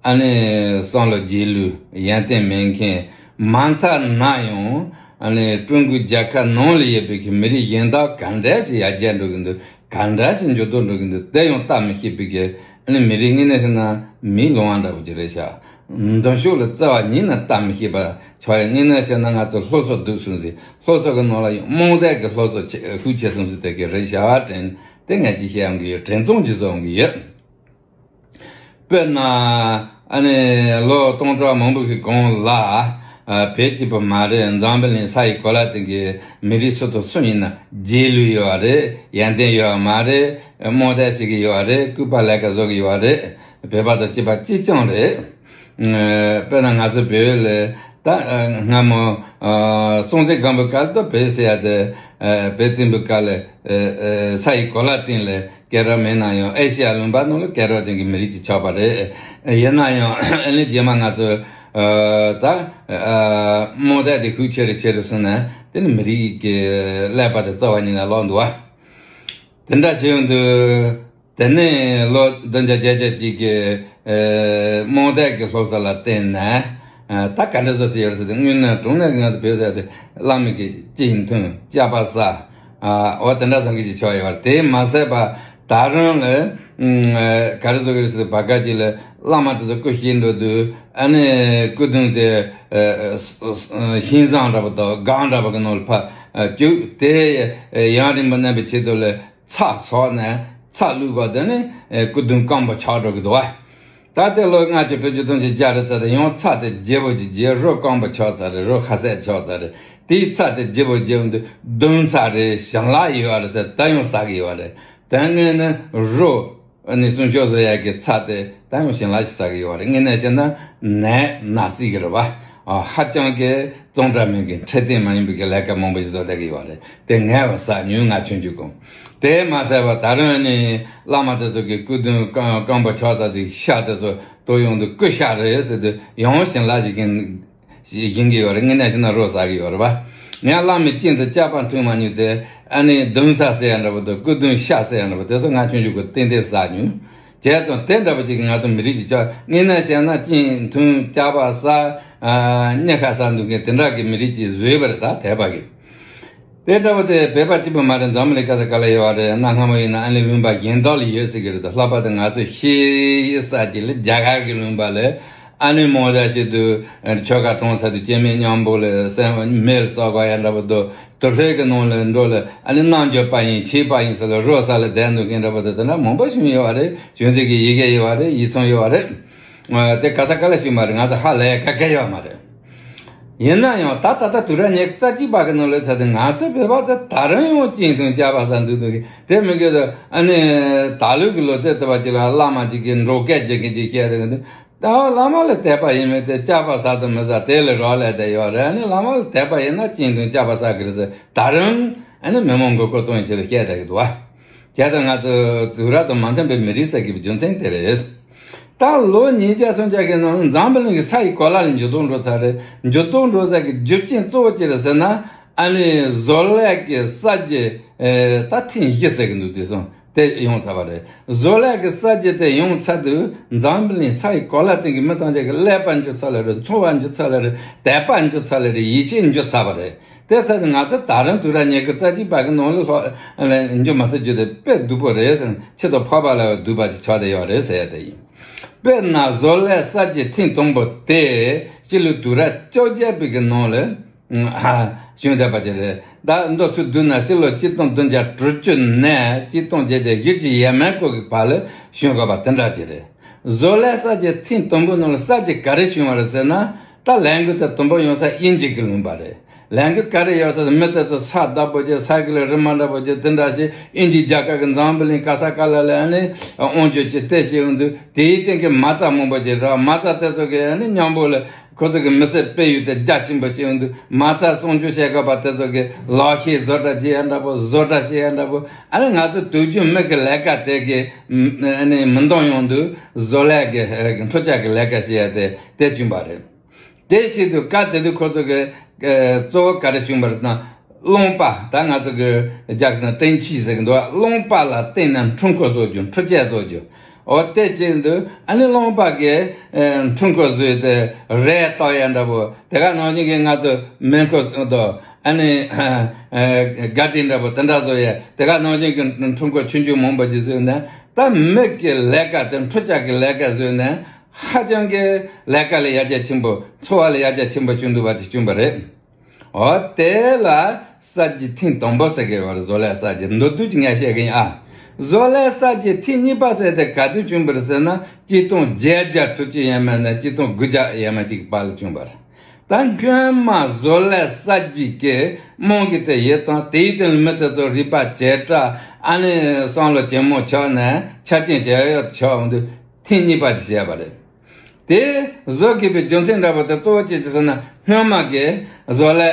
ཨ་ནི་བསམ་བློ་རྗེས་ལུས་ཡོན་ཏན་མེད་མཁན། མ་མཐའ་ན་ཡང་ཨ་ནི་ཀྲུང་གོའི་རྒྱལ་ཁབ་ནང་ལ་ཡོད་པའི་གི་མི་རིགས་གཞན་དག་ག་འདྲ་ཞིག་ཡར་རྒྱས་འགྲོ་གི་འདུག། ག་འདྲ་ཞིག་འགྱུར་ལྡོག་འགྲོ་གི་འདུག། དེ་ཡང་བལྟ་མི་ཤེས་པའི་གི་ཨ་ནི་མི་རིགས། དངོས་གནས་བྱས་ན་མིའི་ལོང་བ་འདྲ་པོ་ཅིག་རེད་ཤག། མདུན་ཕྱོགས་ལ་རྩ་བ་ཉིད་ནས་བལྟ་མི་ཤེས་པ་ཆགས་ཡ། དངོས་གནས་བྱས་ན་ང་ཚོ་སློབ་གསོ་སྡུག་སོང་ཟིག། སློབ་གསོ་གི་ནང་ལ་ཡང་རྨོངས་དད་ཀྱི་སློབ་གསོ་ཆེ་ཤུགས་ཆེ་སོང་ཟིག། དེ་གི་རེད་ཤག་དྲན། དེ་ངས་ཅིག་བཤད་ཡོང་གི་ཡོད། དྲན་ཚོང་ཅིག་བཟོ་ཡོང་གི་ཡོད། དཔེར་ན་ཨ་ནི་ལོ་སྟོང་ཕྲག་མང་པོ་གི་གོང་ལ་ཨ་བོད་གཅིག་པུ་མ་རེད། འཛམ་བུ་གླིང་ས་ཡི་གོ་ལ་སྟེང་གི་མི་རིགས་སུ་དང་སུ་ཡིན་ན་རྗེས་ལུས་ཡོད་རེད། ཡོན་ཏན་ཡོད་མ་རེད། རྨོངས་དད་བྱེད་ཀྱི་ཡོད་རེད། ལྐུགས་པ་ལས་ཀ་བཟོ་གི་ཡོད་རེད། བོད་པ་དང་གཅིག་པ་གཅིག་རྐྱང་རེད། ཨ་དཔེར་ན་ང་ཚོ་བོད་ལ་ད་ཨ་སྔ་མོ་ཨ་སྲོང་བཙན་སྒམ་པོའི་སྐབས་ལ་ད་བོད་ཟེར་ཡ་དེ་ཨ་བོད་བཙན་པོའི་སྐབས་ལ་ཨ་ཨ་ས་ཡི་གོ་ལ་སྟེང་ལ་སྐད་གྲགས་མེད་ན་ཡང་། ཨེ་ཤེ་ཡ་ལུང་པ་ནང་ལ་སྐད་གྲགས་ཅན་གྱི་མི་རིགས་ཅིག་ཆགས་པ་རེད། ཡིན་ན་ཡང་ཨ་ནི་རྗེས་མ་ང་ཚོ་ཨ་ད་ཨ་རྨོངས་དད་དེ་ཤུགས་ཆེ་རུ་ཆེ་རུ་སོང་ནས། དེ་ནི་མི་རིགས་ཀྱི་ཀླད་པ་དེ་རྩ་བ་ཉིད་ནས་ལོག་འདུག་བ། དེ་འདྲ་བྱས་ཡོང་དུས། དེ་ནས་ལོ་བདུན་བརྒྱ་བརྒྱད་བརྒྱ་གཅིག་གི་ཨེ་རྨོངས་དད་ཀྱི་སློབ་གསོ་ལ་བརྟེན་ནས། ཨེ་ད་ག་འདྲ་བཟོ་ཐུབ་ཡོད་རེད་ཟེར་ཏེ། དངོས་གནས་དྲང་གནས་ཀྱི་ང་ཚོ་བོད་ཟེར་དེ་བླ་མ་གིས་གཅིག་མཐུན་སྐྱབས་པ་བསགས། ཨ་འོ་དེ་འདྲ་ཚང་གི་ཅིག་ཆགས་ཡོད་རེད། དེ་མ་ཟད་པ་ད་རུང་ལ་ཨ་ག་རེ་བཟོ་གི་རེད་ཟེར་ཏེ། བར་སྐབས་ཅིག་ལ་བླ་མ་དེ་ཚོ་སྐུ་གཤེགས་འགྲོ་དུས། ཨ་ནི་སྐུ་གདུང་དེ་ཨེ་ཤིང་བཟང་འདྲ་པོ་དང་སྒང་འདྲ་པོ་གི་ནང་ལ་ཕར་ཨེ་བཅུག། དེ་ཡུན་རིང་པོ་གནས་པའི་ཆེད་དུ་ལ་ཚྭ་བསྲེགས་ནས་ཚྭ་བླུགས་པ་དེ་ནི་ཨེ་སྐུ་གདུང་སྐམ་པོ་ཆགས་འགྲོ་གི་འདུག་བ། ད་ལྟའི་ལོ་ལྔ་བཅུ་དྲུག་ཅུ་སྟོང་ཅུ་བརྒྱ་རེ་ཙམ་དེ་ཡང་ཚྭ་དེ་རྒྱས་པོ་ཅིག་རྒྱས། རོ་སྐམ་པོ་ཆགས་ཚར་རེད། རོ་ཁ་ཟས་ཆགས་ཚར་རེད། དེའི་ཚྭ་དེ་རྒྱས་པོ་རྒྱས་པོ་འདུག། བདུན་ཚྭ་རེད། ཞིམ་ལ་ཡོད་རེད་ཟེར། ད་ཡང་ཟ་གི་ཡོད་རེད། དོན་དངོས་ནི་རོ་ཨ་ནི་སྲུང་སྐྱོབ་བཟོ་ཡག་གི་ཚྭ་དེ་ད་ཡང་ཞིམ་ལ་ཞིག་ཟ་གི་ཡོད་རེད། དངོས་གནས་བྱས་ན་ནད་ན་སྲིད་ཀྱི་རེད་བ། ཨ་ཧ་ཅང་གི་གཙང་སྦྲ་མིན་གྱི་འཕྲོད་བསྟེན་མ་ཡིན་པའི་གི་ལས་ཀ་མང་པོ་ཞིག་བཟོ་བསྡད་ཀྱི་ཡོད་རེད། དེ་ངས་བ་ཟ་མྱོང་། ང་ཆུང་ཆུང་གོང་། དེ་མ་ཟད་པ་ད་རུང་ནི་བླ་མ་དེ་ཚོ་གི་སྐུ་གདུང་སྐམ་སྐམ་པོ་ཆགས་ཚར་དུས་ཤ་དེ་ཚོ་གཏོར་ཡོང་དུས་སྐུ་ཤ་རེད་ཟེར་དུས་ཡང་ཞིམ་ལ་ཞིག་གིན་བཞེངས་ཀྱི་ཡོད་རེད། དངོས་གནས་བྱས་ན་རོ་ཟ་གི་ཡོད་རེད་བ། ངས་བླ་མའི་སྐུ་གདུང་སྐྱབས་པ་མཐོང་མ་མྱོང་སྟེ། ཨ་ནི་བདུན་ཚྭ་ཟེར་ཡ་འདྲ་པོ་དང་སྐུ་གདུང་ཤ་ཟེར་ཡ་འདྲ་པོ་དེ་ཚོ་ང་ཆུང་ཆུང་གི་ཏན་ཏན་ཟ་མྱོང་། བྱས་ཙང་དེ་འདྲ་པོ་ཅིག་གིས་ང་ཚོ་མི་རིགས་ཀྱི་ཆ། དངོས་གནས་བྱས་ན་སྐུ་གདུང་སྐྱབས་པ་བསགས། ཨ་མཉེས་ཁ་བསགས་འདུག་མཁན་དེ་འདྲ་གི་མི་རིགས་ཅིག་བཟོས་པ་རེད། ད་དད་པ་གིས། དེ་འདྲ་པོ་དེ་བོད་པ་གཅིག་པུ་མ་རེད། འཛམ་གླིང་ག་ས་ག་ལ་ཡོད་པ་རེད། གནའ་སྔ་མོ་ཡིན་ན་ཨ་ནི་ལུང་པ་གཞན་དག་ལ་ཡོད་ཟེར་གི་རེད། ད་ལྷག་པར་དུ་ང་ཚོ་ཤེས་ཡོན་ས་ཅིག་ལ་རྒྱ་གར་གྱི་ལུང་པ་ལ་ ཨ་ནི་མོ་ཟ་ཞིག་ཏུ་ཆོ་ག་གྲོང་ཚ་དུ་སྐྱེ་དམན་མཉམ་པོ་ལ་སེམས་མེལ་ས་ག་ཡ་འདྲ་པོ་དུ་དུ་ཧྲེ་གི་ནང་ལ་འགྲོ་ལ། ཨ་ནི་རྣམ་འགྱུར་པ་ཡིན་ཆེས་པ་ཡིན་ས་ལ་རོ་ས་ལ་བསྡད་འདུག་མཁན་འདྲ་པོ་དུ་དེ་འདྲ་མང་པོ་བྱུང་ཡོད་པ་རེད། ཁྱོད་ཚོ་གི་ཡི་གེ་ཡོད་པ་རེད། ཡིག་ཚང་ཡོད་པ་རེད། དེ་ག་ས་ག་ལ་བྱུང་མ་རེད། ང་ཚོ་ཧ་ལས་ཀ་ག་ཡོད་མ་རེད། ཡིན་ན་ཡང་ད་ད་ལྟ་དུས་རབས་ཉི་ཤུ་རྩ་གཅིག་པ་གི་ནང་ལ་ཚ་དེ་ང་ཚོ་བོད་པ་དེ་ད་རུང་ཡང་གཅིག་མཐུན་སྐྱ་པ་ས་འདུག་འདུག་གི། དེ་མི་དགོས་དུ་ཨ་ནི་ད་ལོའི་གི་ལོ་དེ་ལྟ་བ་ཅིག་ལ་བླ་མ་ཅིག་གིས་འགྲོ་སྐད་ཅིག་གི་ཅིག་བཤད་དེ་གི་འདུག་ད་བླ་མ་ལ་དད་པ་ཡིན་མིན་དེ་སྐྱ་པ་ས་དུ་མི་ས་དེ་ལས་རོགས་ལས་དེ་ཡོད་རེད། ཨ་ནི་བླ་མ་ལ་དད་པ་ཡིན་ན་གཅིག་མཐུན་སྐྱ་པ་ས་གི་རེད་ཟེར། ད་རུང་ཨ་ནི་མི་མང་མགོ་སྐོར་གཏོང་ཡིན་ཆེད་དུ་བཤད་དེ་གི་འདུག་བ། བྱས་ཙང་ང་ཚོ་དུས་རབས་དང་མ་མཐུན་པའི་མི་རིགས་ཟེར་གྱི་རྒྱུ་མཚན་དེ་རེད། ད་ལོ་ཉིས་བརྒྱ་སུམ་བརྒྱ་གི་ནང་འཛམ་བུ་གླིང་གི་ས་ཡི་གོ་ལ་ལ་འགྱུར་ལྡོག་འགྲོ་ཚར་རེད། འགྱུར་ལྡོག་འགྲོ་ས་གི་རྒྱུ་རྐྱེན་གཙོ་བོ་ཅི་རེད་ཟེར་ན། ཨ་ནི་བཟོ་ལས་ཀྱི་གསར་བརྗེ་ད་ཐེངས་བཞི་ཟེར་གི་འདུག་དེ་སོང་དེ་ཡོང་ཚར་བ་རེད། བཟོ་ལས་ཀྱི་གསར་བརྗེ་དེ་ཡོང་ཚར་དུས་འཛམ་བུ་གླིང་ས་ཡི་གོ་ལ་སྟེང་གི་མི་ཐམས་ཅད་ཀྱི་ཀླད་པ་འགྱུར་ཚར་ལེ་རེད། འཚོ་བ་འགྱུར་ཚར་ལེ་རེད། དད་པ་འགྱུར་ཚར་ལེ་རེད། ཡིད་ཆེས་འགྱུར་ཚར་བ་རེད། དེ་ཚོ་ང་ཚོ་ད་རུང་དུས་རབས་ཉི་ཤུ་རྩ་གཅིག་པ་གི་ནང་ལ་ལྷོད་འཇུག་མ་ཐུབ་རྒྱུ་དེ་དཔེ་སྡུག་པོ་རེད་ཟེར། ཆེད་དུ་འཕགས་པ་ལ་སྡུག་པ་ཅིག་ཆགས་བསྡད་ཡོད་རེད་ཟེར་ཡ་དེ་ཡིན། དཔེར་ན་བཟོ་ལས་གསར་བརྗེ་ཐེངས་དང་པོ་དེ་སྤྱི་ལོ་དུས་རབས་བཅོ་བརྒྱད་པའི་གི་ནང་ལ་བྱུང་བསྡད་པ་ཅིག་རེད། ད་མདོ་ཚུལ་བསྡུ་ན་ཕྱི་ལོ་ཆིག་སྟོང་བདུན་བརྒྱ་དྲུག་ཅུ་ནས་ཆིག་སྟོང་བརྒྱད་བརྒྱ་བཞི་བཅུ་ཡས་མས་སྐོར་གི་བར་ལ་བྱུང་དགོས་པ་དེ་འདྲ་ཅིག་རེད། བཟོ་ལས་གསར་བརྗེ་ཐེངས་དང་པོའི་ནང་ལ་གསར་བརྗེ་ག་རེ་བྱུང་བ་རེད་ཟེར་ན། ད་ལས་འགུལ་དེ་དང་པོ་ཡོང་ས་དབྱིན་ཇི་གིས་ལེན་པ་རེད། ལས་འགུལ་ག་རེ་ཡོད་ཟེར་ན་མི་དེ་ཚོ་ས་བདག་པོ་བྱས། ས་གི་ལ་རི་མ་འདྲ་པོ་བྱས། དེ་འདྲ་བྱས། དབྱིན་ཇི་རྒྱལ་ཁབ་ཀྱི་འཛམ་བུ་གླིང་ག་ས་ག་ལ་ལ་ནི་དབང་སྒྱུར་གྱི་ལྟ་བྱེད་ཡོང་དུས། དེའི་སྟེང་གི་མ་རྩ་མང་པོ་ཅིག་རེད། མ་རྩ་དེ་ཚོ་གིས་ནི་མཉམ་པོ་ལ་ཁོ་ཚོ་གི་མི་སེར་སྤེལ་ཡུལ་དེ་རྒྱ་ཆེན་པོ་བྱེད་ཡོང་དུས། མ་རྩ་གསོག་འཇོག་བྱེད་དགོས་པ་དེ་ཚོ་གི་ལག་ཤེས་བཟོ་གྲྭ་བྱེད་ཡ་འདྲ་པོ། བཟོ་གྲྭ་བྱེད་ཡ་འདྲ་པོ། ཨ་ནི་ང་ཚོ་དུས་རྒྱུན་མི་གི་ལས་ཀ་དེ་གི་ཨ་ནི་མི་འདང་ཡོང་དུས། བཟོ་ལས་གི་འཕྲུལ་ཆས་གི་ལས་ཀ་བྱེད་ཡ་དེ་དེ་བྱུང་བ་རེད། དེ་བྱེད་དུས་སྐབས་དེ་དུས་ཁོ་ཚོ་གི་ཨ་གཙོ་བོ་ག་རེ་བྱུང་བ་རེད་ཟེར་ན། རླངས་པ། ད་ང་ཚོ་གི་རྒྱ་ཆེ་ན་ཏེན་ཆི་ཟེར་གི་འདུག་རླངས་པ་ལ་བརྟེན་ནས་འཕྲུལ་འཁོར་བཟོ་རྒྱུ། འཕྲུལ་ཆས་བཟོ་རྒྱུ། འོ་དེ་བྱེད་དུས་ཨ་ནི་རླངས་པ་གི་ཨ་འཕྲུལ་འཁོར་བཟོས་ཏེ་རས་བཏགས་ཡ་འདྲ་པོ། དེ་ག་ནང་བཞིན་གི་ང་ཚོ་མེ་འཁོར་དང་ཨ་ནི་ཨ་ཨ་ག་ཏི་འདྲ་པོ་དེ་འདྲ་བཟོ་ཡ། དེ་ག་ནང་བཞིན་གི་འཕྲུལ་འཁོར་ཆུང་ཆུང་མང་པོ་ཅིག་བཟོས་ནས། ད་མི་གི་ལས་ཀ་དེ་འཕྲུལ་ཆས་གི་ལས་ཀ་བཟོས་ནས་ཧ་ཅང་གི་ལས་ཀ་ལ་ཡར་རྒྱས་ཆེན་པོ། འཚོ་བ་ལ་ཡར་རྒྱས་ཆེན་པོ་བྱུང་འདུག་པ་ཅིག་བྱུང་བ་རེད། འོ་དེ་ལ་གསར་བརྗེ་ཐེངས་དང་པོ་ཟེར་གི་ཡོད་རེད། བཟོ་ལས་གསར་བརྗེ། མདོར་བསྡུས་ཀྱི་ངས་བཤད་གི་ཡིན་ཨ། བཟོ་ལས་གསར་བརྗེ་ཐེངས་གཉིས་པ་ཟེར་དེ་ག་དུས་བྱུང་བ་རེད་ཟེར་ན། ཆིག་སྟོང་བརྒྱད་བརྒྱ་དྲུག་ཅུ་ཡས་མས་ནས་ཆིག་སྟོང་དགུ་བརྒྱ་ཡས་མས་ཅིག་བར་ལ་བྱུང་བ་རེད། ད་སྔོན་མ་བཟོ་ལས་གསར་བརྗེ་གི་རྨང་གཞི་དེ་ཡོད་ཙང་། དེའི་སྟེང་ལ་མི་དེ་ཚོ་རིག་པ་ཇེ་དྲག་ཨ་ནི་བསམ་བློ་ཇེ་མང་ཆགས་ནས་ཆ་རྐྱེན་ཇེ་ཡག་ཆགས་འོང་དུས། ཐེངས་གཉིས་པ་དེ་བྱས་པ་རེད། དེ་བཟོ་དགོས་པའི་རྒྱུ་མཚན་འདྲ་པོ་དེ་གཙོ་བོ་ཅི་ཞིག་ཟེར་ན། སྔོན་མ་གི་བཟོ་ལས་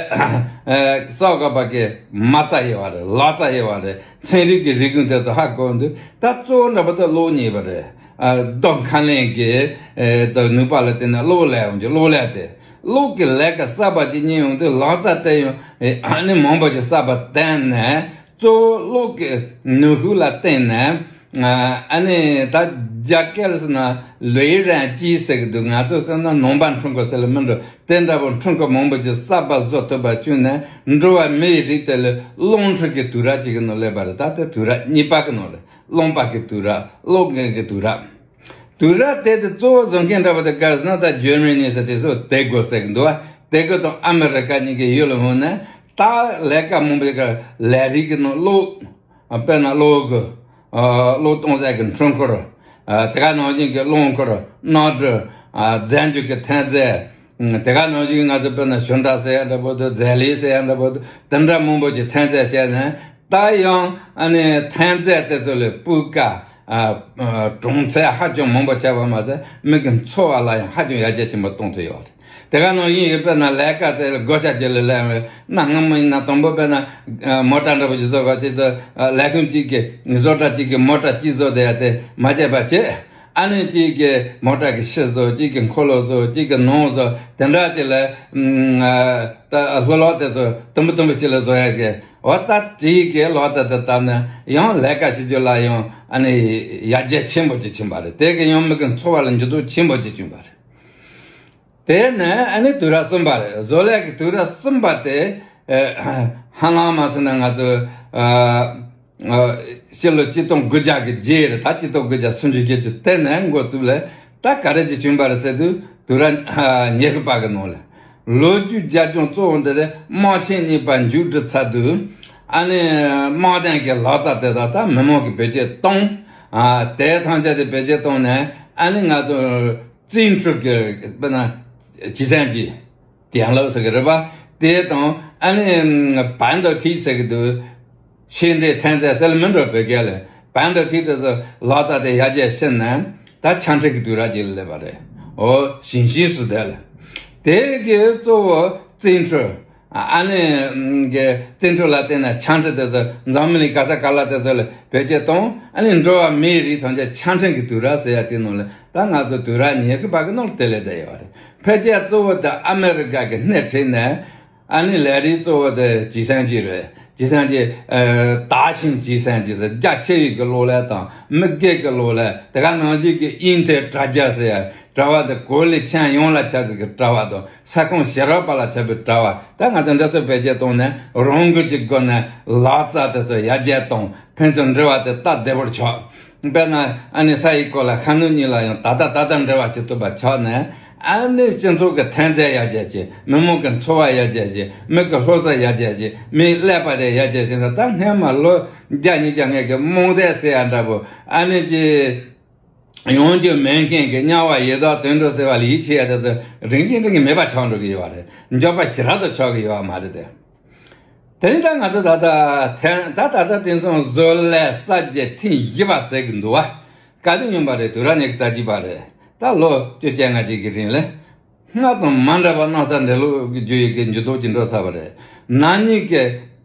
གསར་པ་གི་མ་རྩ་ཡོད་པ་རེད། ལག་རྩལ་ཡོད་པ་རེད། ཚན་རིག་གི་རིག་གཞུང་དེ་ཚོ་ཧ་གོ་འདུག་ད་གཙོ་བོ་འདྲ་པོ་དེ་གློག་རྙེད་པ་རེད། ཨ་རྡོ་ཁ་ལན་གྱི་ཨེ་དེ་ནུས་པ་ལ་བརྟེན་ནས་གློག་ལས་ཡོང་རྒྱུ། གློག་ལས་དེ་གློག་གི་ལས་ཀ་གསར་པ་ཅིག་རྙེད་ཡོང་དུས། ལག་རྩལ་དེ་ཡང་ཨ་ནི་མང་པོ་ཞིག་གསར་པ་བཏོན་ནས། གཙོ་བོ་གློག་གི་ནུས་ཤུགས་ལ་བརྟེན་ནས། ཨ་ནི་ད་རྒྱ་སྐད་ལ་ཟེར་ན་ལུའི་རན་ཅི་ཟེར་གི་འདུག་ང་ཚོ་ཟེར་ན་ནང་པ་འཕྲུལ་འཁོར་ཟེར་ལ་མི་འགྲོ། དེ་འདྲ་པོ་འཕྲུལ་འཁོར་མང་པོ་ཞིག་གསར་པ་བཟོ་ཐུབ་པ་བྱུང་ནས། འགྲོ་བ་མིའི་རིགས་དེ་ལ་རླུང་འཕྲིན་གྱི་དུས་རབས་ཅིག་གི་ནང་སླེབས་པ་རེད། ད་དེ་དུས་རབས་གཉིས་པ་གི་ནང་ལ། རླངས་པ་གི་དུས་རབས། གློག་གི་དུས་རབས། དུས་རབས་དེ་དེ་གཙོ་བོ་བཟོ་མཁན་འདྲ་པོ་དེ་ག་རེ་ཟེར་ན། ད་ཇར་མ་ནི་ཟེར་དེ་ཚོ་དེ་གོ་ཟེར་གི་འདུག་དེ་གོ་དང་ཨ་མི་རི་ཀ་གཉིས་ཀྱི་ཡུལ་ལ་འོང་ནས། ད་ལས་ཀ་མང་པོའི་ཀ་ལས་རིགས་ཀྱི་ནང་གློག་དཔེར་ན་གློག་གི་གློག་གཏོང་ས་གི་འཕྲུལ་འཁོར། དེ་ག་ནང་བཞིན་གྱི་རླངས་འཁོར། གནམ་གྲུ། རྫས་འགྱུར་གྱི་ཐོན་རྫས། དེ་ག་ནང་བཞིན་ང་ཚོ་དཔེར་ན་ཞུན་ཁྲག་ཟེར་ཡ་འདྲ་པོ་དང་། རྫས་ལེབ་ཟེར་ཡ་འདྲ་པོ་དང་། དེ་འདྲ་མང་པོ་ཅིག་ཐོན་རྫས་བྱས་ནས། ད་ཡང་ཨ་ནི་ཐོན་རྫས་དེ་ཚོ་ལས་སྤུས་ཀ་ཨ་ཨ་གྲོང་ཚད་ཧ་ཅང་མང་པོ་ཆགས་པ་མ་ཟད། མི་གི་འཚོ་བ་ལ་ཡང་ཧ་ཅང་ཡར་རྒྱས་ཆེན་པོ་གཏོང་ཐུབ་ཡོད་རེད། དེ་ག་ནང་བཞིན་ཡོད་པས་ན་ལས་ཀ་དེ་ལ་བགོ་བཤའ་བྱེད་ལ་སླེབས་པས་ན། སྔ་མོ་ཡིན་ན་དང་པོ་དཔེར་ན་ཨ་མོ་ཊ་འདྲ་པོ་ཞིག་བཟོ་དགོས་ཅིག་ཏུ། ཨ་ལས་ཁུངས་གཅིག་གིས་བཟོ་གྲྭ་གཅིག་གིས་མོ་ཊ་གཅིག་བཟོ་བསྡད་ཡ་དེ་མ་བྱས་པ་བྱས། ཨ་ནི་གཅིག་གིས་མོ་ཊ་གི་ཤུལ་བཟོ། གཅིག་གིས་འཁོར་ལོ་བཟོ། གཅིག་གིས་ནང་བཟོ། དེ་འདྲ་ཅིག་ལ་ཨ་ད་ལྷུ་ལག་དེ་ཚོ་དུམ་བུ་དུམ་བུ་ཅིག་ལ་བཟོ་ཡ་གི། འོ་ད་དེའི་གི་ལག་རྩལ་དེ་བཏང་ནས་ཡང་ལས་ཀ་བྱེད་རྒྱུ་ལ་ཡང་ཨ་ནི་ཡར་རྒྱས་ཆེན་པོ་ཅིག་ཕྱིན་པ་རེད། དེ་གི་ཡང་མི་གི་འཚོ་བ་ལ་འགྱུར་ལྡོག་ཆེན་པོ་ཅིག་བྱུང་བ་རེད། དེ་ནས་ཨ་ནི་དུས་རབས་གསུམ་པ་རེད། བཟོ་ལས་ཀྱི་དུས་རབས་གསུམ་པ་དེ་ཧ་ལམ་མ་ཟེར་ན་ང་ཚོ་ཨ་ཨ་ཕྱི་ལོ་ཆིག་སྟོང་དགུ་བརྒྱ་གི་རྗེས་རེད། ད་ཆིག་སྟོང་དགུ་བརྒྱ་སུམ་ཅུ་བརྒྱད་ཅུ་དེ་ནས་འགོ་བཙུགས་ལས། ད་ག་རེ་ཅིག་བྱུང་བ་རེད་ཟེར་དུས། དུས་རབས་ཉི་ཤུ་པ་གི་ནང་ལ། ལོ་རྒྱུས་རྒྱབ་ལྗོངས་གཙོ་བོ་འདི་དེ་དམག་ཆེན་གཉིས་པ་མཇུག་སྒྲིལ་ཚར་དུས། ཨ་ནི་དམག་དོན་གྱི་ལག་རྩལ་དེ་དག་ད་མི་མང་གིས་བེད་སྤྱོད་བཏང་། ཨ། དེ་ཐམས་ཅད་དེ་བེད་སྤྱོད་བཏང་ནས། ཨ་ནི་ང་ཚོ་བཙན་འཕྲུལ་གྱི་དཔེར་ན་计算机། 电脑 ཟེར་གི་རེད་པ། དེ་དང་། ཨ་ནི་半导体 ཟེར་གི་འདུག་ཤེས་འདྲེན་ཐོན་རྫས་ཟེར་མི་འགྲོ་བོད་སྐད་ལ། 半导体 དེ་ཚོ་ལག་རྩལ་དེ་ཡར་རྒྱས་ཕྱིན་ནས་ད་ཆ་འཕྲིན་གྱི་དུས་རབས་ཅིག་ལ་སླེབས་པ་རེད། འོ། 信息时代 ལ། དེ་གི་གཙོ་བོ་བཙན་འཕྲུལ། ཨ་ནི་གི་བཙན་འཕྲུལ་ལ་བརྟེན་ནས་ཆ་འཕྲིན་དེ་ཚོ་འཛམ་གླིང་ག་ས་ག་ལ་དེ་ཚོ་ལ་བེད་སྤྱོད་བཏང་། ཨ་ནི་འགྲོ་བ་མིའི་རིགས་ཐམས་ཅད་ཆ་འཕྲིན་གྱི་དུས་རབས་ཟེར་ཡ་དེ་ནང་ལ། ད་ང་ཚོ་དུས་རབས་ཉི་ཤུ་པ་གི་ནང་ལ་དེ་སླེབས་བསྡད་ཡོད་རེད། ཕལ་ཆེར་གཙོ་བོ་དེ་ཨ་མེ་རི་ཀ་གི་སྣེ་ཁྲིད་ནས། ཨ་ནི་ལས་རིགས་གཙོ་བོ་དེ计算机 རེད། 计算机། ཨ། 大型计算机 ཟེར། རྒྱ་ཆེ་བའི་གི་གློག་ཀླད་དང་མི་སྒེར་གྱི་གློག་ཀླད། དེ་ག་ནང་བཞིན་གྱི་ཨིན་ཐེལ་དྲ་རྒྱ་ཟེར་ཡ། དྲ་བ་དེ་གོ་ལའི་ཁྱོན་ཡོངས་ལ་ཁྱབ་ཟིག་གི་དྲ་བ་དང་། ས་ཁོངས་ཕྱི་རོལ་པ་ལ་ཁྱབ་པའི་དྲ་བ། ད་ང་ཚོ་འདི་ཚོ་བེད་སྤྱོད་བཏང་ནས་རང་འགུལ་གྱི་སྒོ་ནས་ལག་རྩལ་དེ་ཚོ་ཡར་རྒྱས་བཏང་། ཕན་ཚུན་འབྲེལ་བ་དེ་སྟབས་བདེ་པོར་ཆགས། དཔེར་ན། ཨ་ནི་ས་ཡི་སྐོར་ལ་ཤར་ནུབ་གཉིས་ལ་ཡང་ད་ལྟ་ད་ལྟ་འབྲེལ་བ་བྱེད་ཐུབ་པ་ཆགས་ནས། ཨ་ནི་སྤྱི་ཚོགས་ཀྱི་ཐོན་རྫས་ཡར་རྒྱས་བྱེད། མི་མང་གི་འཚོ་བ་ཡར་རྒྱས་བྱེད། མི་གི་སློབ་གསོ་ཡར་རྒྱས་བྱེད། མིའི་ཀླད་པ་དེ་ཡར་རྒྱས་བྱེད་ན། ད་སྔན་མ་ལོ་བརྒྱ་ཉིས་བརྒྱ་སྔོན་གྱི་རྨོངས་དད་ཟེར་ཡ་འདྲ་པོ། ཨ་ནི་ཅི། ཡོང་རྒྱུ་མེད་མཁན་གྱི་དམྱལ་བ་ཡི་དྭགས་དུད་འགྲོ་ཟེར་བ་ལ་ཡིད་ཆེས་ཡ་དེ་ཚོ་རིམ་གྱིས་རིམ་གྱིས་མེད་པ་ཆགས་འགྲོ་གི་ཡོད་པ་རེད། མགྱོགས་པ་ཞེ་དྲག་ཏུ་ཆགས་ཀྱི་ཡོད་པ་མ་རེད་དེ། དེ་ནི་ད་ང་ཚོ་ད་ལྟ་ཐེངས་ད་ད་ལྟ་དེང་སང་བཟོ་ལས་གསར་བརྗེ་ཐེངས་བཞི་པ་ཟེར་གྱི་འདུག་བ། ག་དུས་ཡིན་པ་རེད། དུས་རབས་ཉི་ཤུ་རྩ་གཅིག་པ་རེད། ད་ལོ་བཅོ་བརྒྱད་ལྔ་བཅུ་གི་རིང་ལ། སྔར་དང་མ་འདྲ་བ་གནམ་ས་འདྲེས་ལོག་གི་རྒྱུ་ཡི་གི་འགྱུར་ལྡོག་ཅིག་འགྲོ་ཚར་བ་རེད། ན་ནིང་གི་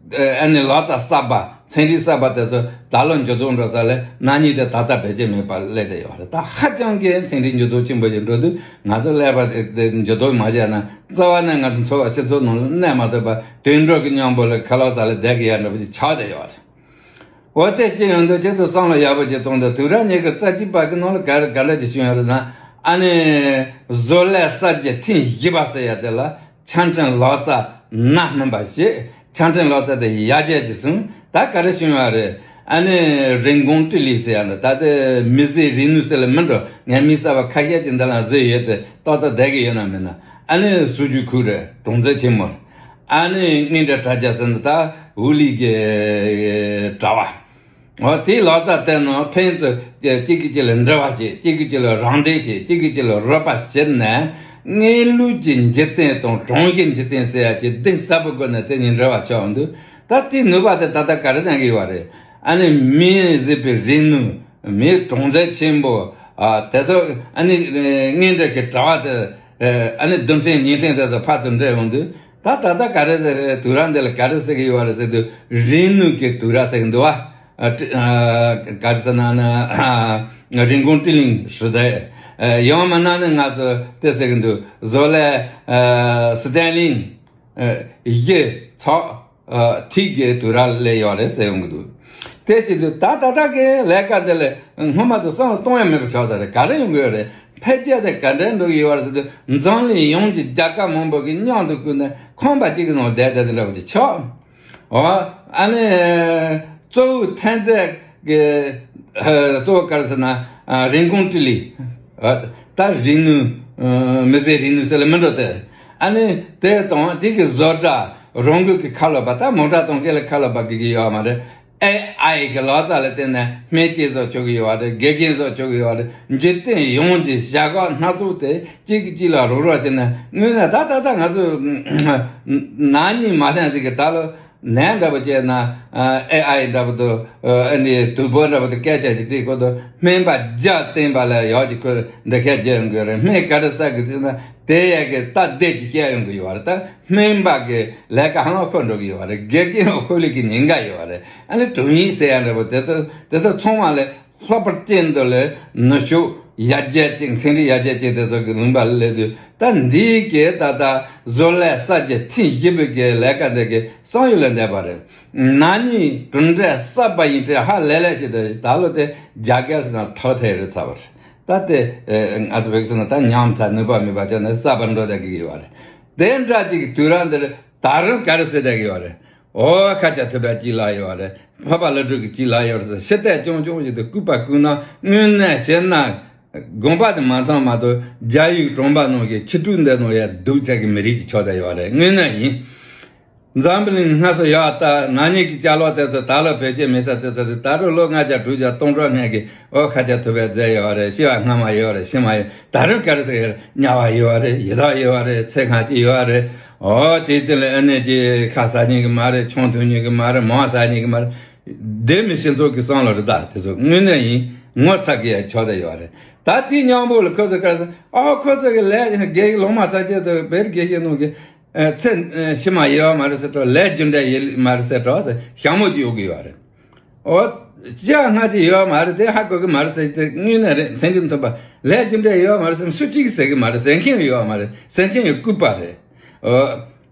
ཨ་ནི་ལག་རྩལ་གསར་པ། ཚན་རིག་གསར་པ་དེ་ཚོ་ད་ལོ་འགྱུར་ལྡོག་འགྲོ་ཚར་ལས། ན་ནིང་དེ་ད་ལྟ་བེད་སྤྱོད་མེད་པ་སླེབས་བསྡད་ཡོད་རེད། ད་ཧ་ཅང་གི་ཚན་རིག་འགྱུར་ལྡོག་ཆེན་པོ་ཞིག་འགྲོ་དུས། ང་ཚོ་ཀླད་པ་དེ་འགྱུར་ལྡོག་མ་བྱས་ན། རྩ་བ་ནས་ང་ཚོ་འཚོ་བ་སྤྱི་ཚོགས་ནང་ལ་གནས་མ་ཐུབ་པ། དུད་འགྲོ་གི་མཉམ་པོ་ལ་ཁ་ལག་ཟ་ལ་བསྡད་ཀྱི་ཡ་འདྲ་པོ་ཅིག་ཆགས་བསྡད་ཡོད་རེད། འོ། དེ་ཅི་ཡོང་དུས་ཁྱེད་ཚོ་བསམ་བློ་ཡག་པོ་ཅིག་གཏོང་དང་། དུས་རབས་ཉི་ཤུ་རྩ་གཅིག་པ་གི་ནང་ལ་ག་རེ་ག་འདྲ་ཅིག་བྱུང་ཡོད་རེད་ན། ཨ་ནི་བཟོ་ལས་གསར་བརྗེ་ཐེངས་བཞི་པ་ཟེར་ཡ་དེ་ལ། ཆ་འཕྲིན་ལག་རྩལ་སྣ་སྨིན་པ་བྱས། ཆ་འཕྲིན་ལག་རྩལ་དེ་ཡར་རྒྱས་ཀྱི་སོང་། ད་ག་རེ་བྱུང་བ་རེད། ཨ་ནི་人工智能 ཟེར་ཡ་འདི། ད་དེ་མི་ཟེར་རིག་ནུས་ཟེར་ལ་མི་འགྲོ། ངས་མི་གསར་པ་ཁ་ཤས་ཀྱི་འདི་ལ་བཟོས་ཡོད་དེ། ཏག་ཏག་བསྡད་ཀྱི་ཡོད་ན་མེད་ན། ཨ་ནི་数据库 རེད། གྲངས་ཚད་ཆེན་མོ། ཨ་ནི་དངོས་འབྲེལ་དྲ་རྒྱ་ཟེར་ན་ད་物理གི་དྲ་བ། འོ། དེའི་ལག་རྩལ་དེ་ནང་ཕན་ཚུན་གཅིག་གིས་གཅིག་ལ་འབྲེལ་བ་བྱེད། གཅིག་གིས་གཅིག་ལ་རམ་འདེགས་བྱེད། གཅིག་གིས་གཅིག་ལ་རོགས་པ་བྱེད་ནས། དངོས་ལུགས་ཀྱི་འཇིག་རྟེན་དང་གྲངས་ཀྱི་འཇིག་རྟེན་ཟེར་ཡ་གི་གདེང་ཟབ་པོའི་སྒོ་ནས་དེ་གཉིས་འབྲེལ་བ་ཆགས་འདུག་ད་དེའི་ནུས་པ་དེ་ད་ལྟ་ག་རེ་ལྡན་གྱི་ཡོད་རེད། ཨ་ནི་མི་ཟེར་བའི་རིག་ནུས། མིའི་གྲངས་ཚད་ཆེན་པོ། ཨ། དེ་ཚོ། ཨ་ནི་དངོས་འབྲེལ་གྱི་དྲ་བ་དེ། ཨ་ནི་རྡུལ་ཕྲན་བརྙན་འཕྲིན་དེ་ཚོ་ཕར་ཚུར་འབྲེལ་ཡོང་དུས། ད་ད་ལྟ་ག་རེ་དུས་རབས་འདི་ལ་ག་རེ་ཟེར་གྱི་ཡོད་རེད་ཟེར་དུས། རིག་ནུས་ཀྱི་དུས་རབས་ཟེར་གྱི་འདུག་བ། ཨ། ཀྲི། ཨ། ག་རེ་ཟེར་ན་ན། 人工智能时代། ཡང་མིན་ན་ནི་ང་ཚོ་དེ་ཟེར་གྱི་འདུག་བཟོ་ལས། ཨ། 四点零། ཨ། བཞི་ཚག་ཨ། ཐིག་གི་དུས་རབས་སླེབས་ཡོད་རེད་ཟེར་ཡོང་གི་འདུག་དེ་བྱེད་དུས་ད་ད་ལྟ་གི་ལས་ཀ་འདི་ལ་སྔོན་མ་དང་བསམ་བློ་གཏོང་ཡ་མེད་པ་ཆགས་ཚར་རེད། ག་རེ་ཡོང་གི་ཡོད་རེད། འཕེལ་རྒྱས་དེ་ག་འདྲའི་འགྲོ་གི་ཡོད་རེད་ཟེར་དུས། འཛམ་གླིང་ཡོངས་ཀྱི་རྒྱལ་ཁབ་མང་པོ་གི་མཉམ་དུ་བཀུར་ནས་ཁང་པ་གཅིག་གི་ནང་བསྡད་བསྡད་དེ་འདྲ་བོ་ཅིག་ཆགས། འོ། ཨ་ནི་གཙོ་བོ་ཐོན་རྫས་ཀྱི། ཨ། གཙོ་བོ་ག་རེ་ཟེར་ན། ཨ། 人工智能། ཨ། ད་རིག་ནུས། ཨ། མི་ཟེར་རིག་ནུས་ཟེར་ལ་མི་འགྲོ་དེ། ཨ་ནི་དེ་དང་དེ་གི་བཟོ་གྲྭ། རང་འགུལ་གྱི་ཁ་ལོ་པ། ད་མོ་ཊ་གཏོང་མཁན་ལ་ཁ་ལོ་པ་གི་གི་ཡོད་མ་རེད། ཨེ་ཨའི་གི་ལག་རྩལ་ལ་བརྟེན་ནས་སྨན་དཔྱད་བཟོ་ཆོག་གི་ཡོད་རེད། དགེ་རྒན་བཟོ་ཆོག་གི་ཡོད་རེད། འཇིག་རྟེན་ཡོངས་ཀྱི་བྱ་གག་སྣ་ཚོགས་དེ་གཅིག་གིས་གཅིག་ལ་རོགས་རོགས་བྱས་ནས། དངོས་གནས་ད་ད་ལྟ་ང་ཚོ་ན་ནིང་མ་ཐེངས་ཟིག་གི་ད་ལོ། ནས་འདྲ་པོ་བྱས་ན། ཨ། ཨེ་ཨའི་འདྲ་པོ་དང་། ཨ་ནི་དུས་འབོར་འདྲ་པོ་དང་སྐད་ཆ་ཅིག་དྲིས་སྐོར་དུ། སྨན་པ་བརྒྱ་བསྟེན་པ་ལ་ཡག་ཅིག་ཁོས་འདྲི་ཁ་རྒྱག་ཡོང་གི་རེད། སྨན་ག་རེ་ཟ་དགོས་ཟེར་ན་དེ་ཡག་གི་སྟབས་བདེ་ཅིག་བཤད་ཡོང་གི་ཡོད་རེད། ད་སྨན་པ་གི་ལས་ཀ་ཧ་ལམ་ཁོ་འགྲོ་གི་ཡོད་རེད། དགེ་རྒན་ཁོ་ལས་ཀྱི་ཉེན་ཁ་ཡོད་རེད། ཨ་ནི་དྲུང་ཡིག་ཟེར་ཡ་འདྲ་པོ་དེ་ཚོ་དེ་ཚོ་ཚང་མ་ལས། ལྷག་པར་ཅན་དུ་ལས་ནུས་ཤུགས་ཡར་རྒྱས་ཅན། ཚན་རིག་ཡར་རྒྱས་ཅན་དེ་ཚོ་གི་ལུང་པ་ལ་སླེབས་དུས། ད་འདིའི་གི་ད་ལྟ་བཟོ་ལས་གསར་བརྗེ་ཐེངས་བཞི་པའི་གི་ལས་ཀ་འདི་གི་བསམ་ཡུལ་ལས་འདས་པ་རེད། ན་ནིང་གྲུབ་འབྲས་གསར་པ་ཡིན་དུས་ཧ་ལས་ལས་བྱེད་དུས། ད་ལོ་དེ་རྒྱ་སྐད་ཟེར་ན་ཐོག་ཐད་རེད་ཚར་བ་རེད། ད་དེ་ང་ཚོ་བོད་སྐད་ཟེར་ན་ད་ཉམས་ཚར། ནུས་པ་མེད་པ་བྱས་ནས་གསར་པ་འགྲོ་བསྡད་ཀྱི་ཡོད་རེད། དེ་འདྲ་ཅིག་གི་དུས་རབས་འདིར་ད་རུང་ག་རེ་ཟེར་བསྡད་ཀྱི་ཡོད་རེད། འོ། ཁ་ཆག་ཐུབ་པ་གཅིག་ལ་ཡོད་རེད། ཕ་པ་ལ་སྒྲུབ་ཀྱི་གཅིག་ལ་ཡོད་རེད་ཟེར། ཕྱི་བལྟས་ཀྱང་ཀྱང་བྱེད་དུས། ལྐུགས་པ་ལྐུགས་ན་དངོས་གནས་བྱས་ན་ དགོངས་པ་དེ་མ་ཚང་མ་གཏོགས། རྒྱ་ཡིག་གྲོང་པ་ནང་གི་ཆུ་ཕྲུག་འདི་ནང་ཡ་སྡུག་ཅག་གི་མི་རིགས་ཀྱི་ཆགས་བསྡད་ཡོད་རེད། དངོས་གནས་ཡིན། འཛམ་བུ་གླིང་སྔ་སོ་ཡག་ལྟ་ན་ནིང་གི་ཅ་ལག་དེ་ཚོ་ད་ལོ་བེད་སྤྱོད་མེད་ས་དེ་ཚོ་དེ་ད་རུང་ལོ་ལྔ་བརྒྱ་དྲུག་བརྒྱ་སྟོང་ཕྲག་ལྔ་གི་འོ་ཁ་ཆ་ཐུབ་པའི་རྫས་ཡོད་རེད། ཤི་བ་སྔ་མ་ཡོད་རེད། ཕྱི་མ་ཡོད། ད་རུང་ག་རེ་ཟེར་ཡོད་རེད། དམྱལ་བ་ཡོད་རེད། ཡི་དྭགས་ཡོད་རེད། ཚེ་གང་ཅི་ཡོད་རེད། འོ་དེའི་སྟེང་ལ་ཨ་ནེ་ཅི་ཁ་ཟ་ཉན་གི་མ་རེད། ཆང་འཐུང་ཉན་གི་མ་རེད། མང་ཟ་ཉན་གི་མ་རེད། སྡོད་མི་སྤྱི་ཚོགས་ཀྱི་བསམ་བློ་རེད། ད་དེ་ཚོ་དངོས་གནས་ཡིན། ངོ་ཚ་གི་ཡ་ཆགས་བསྡད་ཡོད་རེད། ད་དེའི་མཉམ་པོ་ལ་ཁོ་ཚོ་ག་རེ་ཟེར། ཨ་ཁོ་ཚོ་གི་ལས་དགེ་ལོང་མ་ཚ་ཆེད་དུ་བེར་དགེ་བཤེས་ནང་གི་ཚེ་ཕྱི་མ་ཡོད་མ་རེད་ཟེར་འགྲོ། ལས་རྒྱུ་འབྲས་ཡོད་མ་རེད་ཟེར་འགྲོ་ཟེར་ཞྭ་མོ་གཅིག་གཡོག་གི་ཡོད་རེད། འོ། ཅི་ཡང་སྔ་ཕྱི་ཡོད་མ་རེད། དེ་ཧ་གོ་གི་མ་རེད་ཟེར་དེ་དངོས་གནས་རེད། མཚན་གྱི་མཐུན་པ། ལས་རྒྱུ་འབྲས་ཡོད་མ་རེད་ཟེར་སུ་གཅིག་ཟེར་གི་མ་རེད། ཟེར་མཁན་ཡོད་མ་རེད། ཟེར་མཁན་ཡོད་ལྐུགས་པ་རེད། འོ།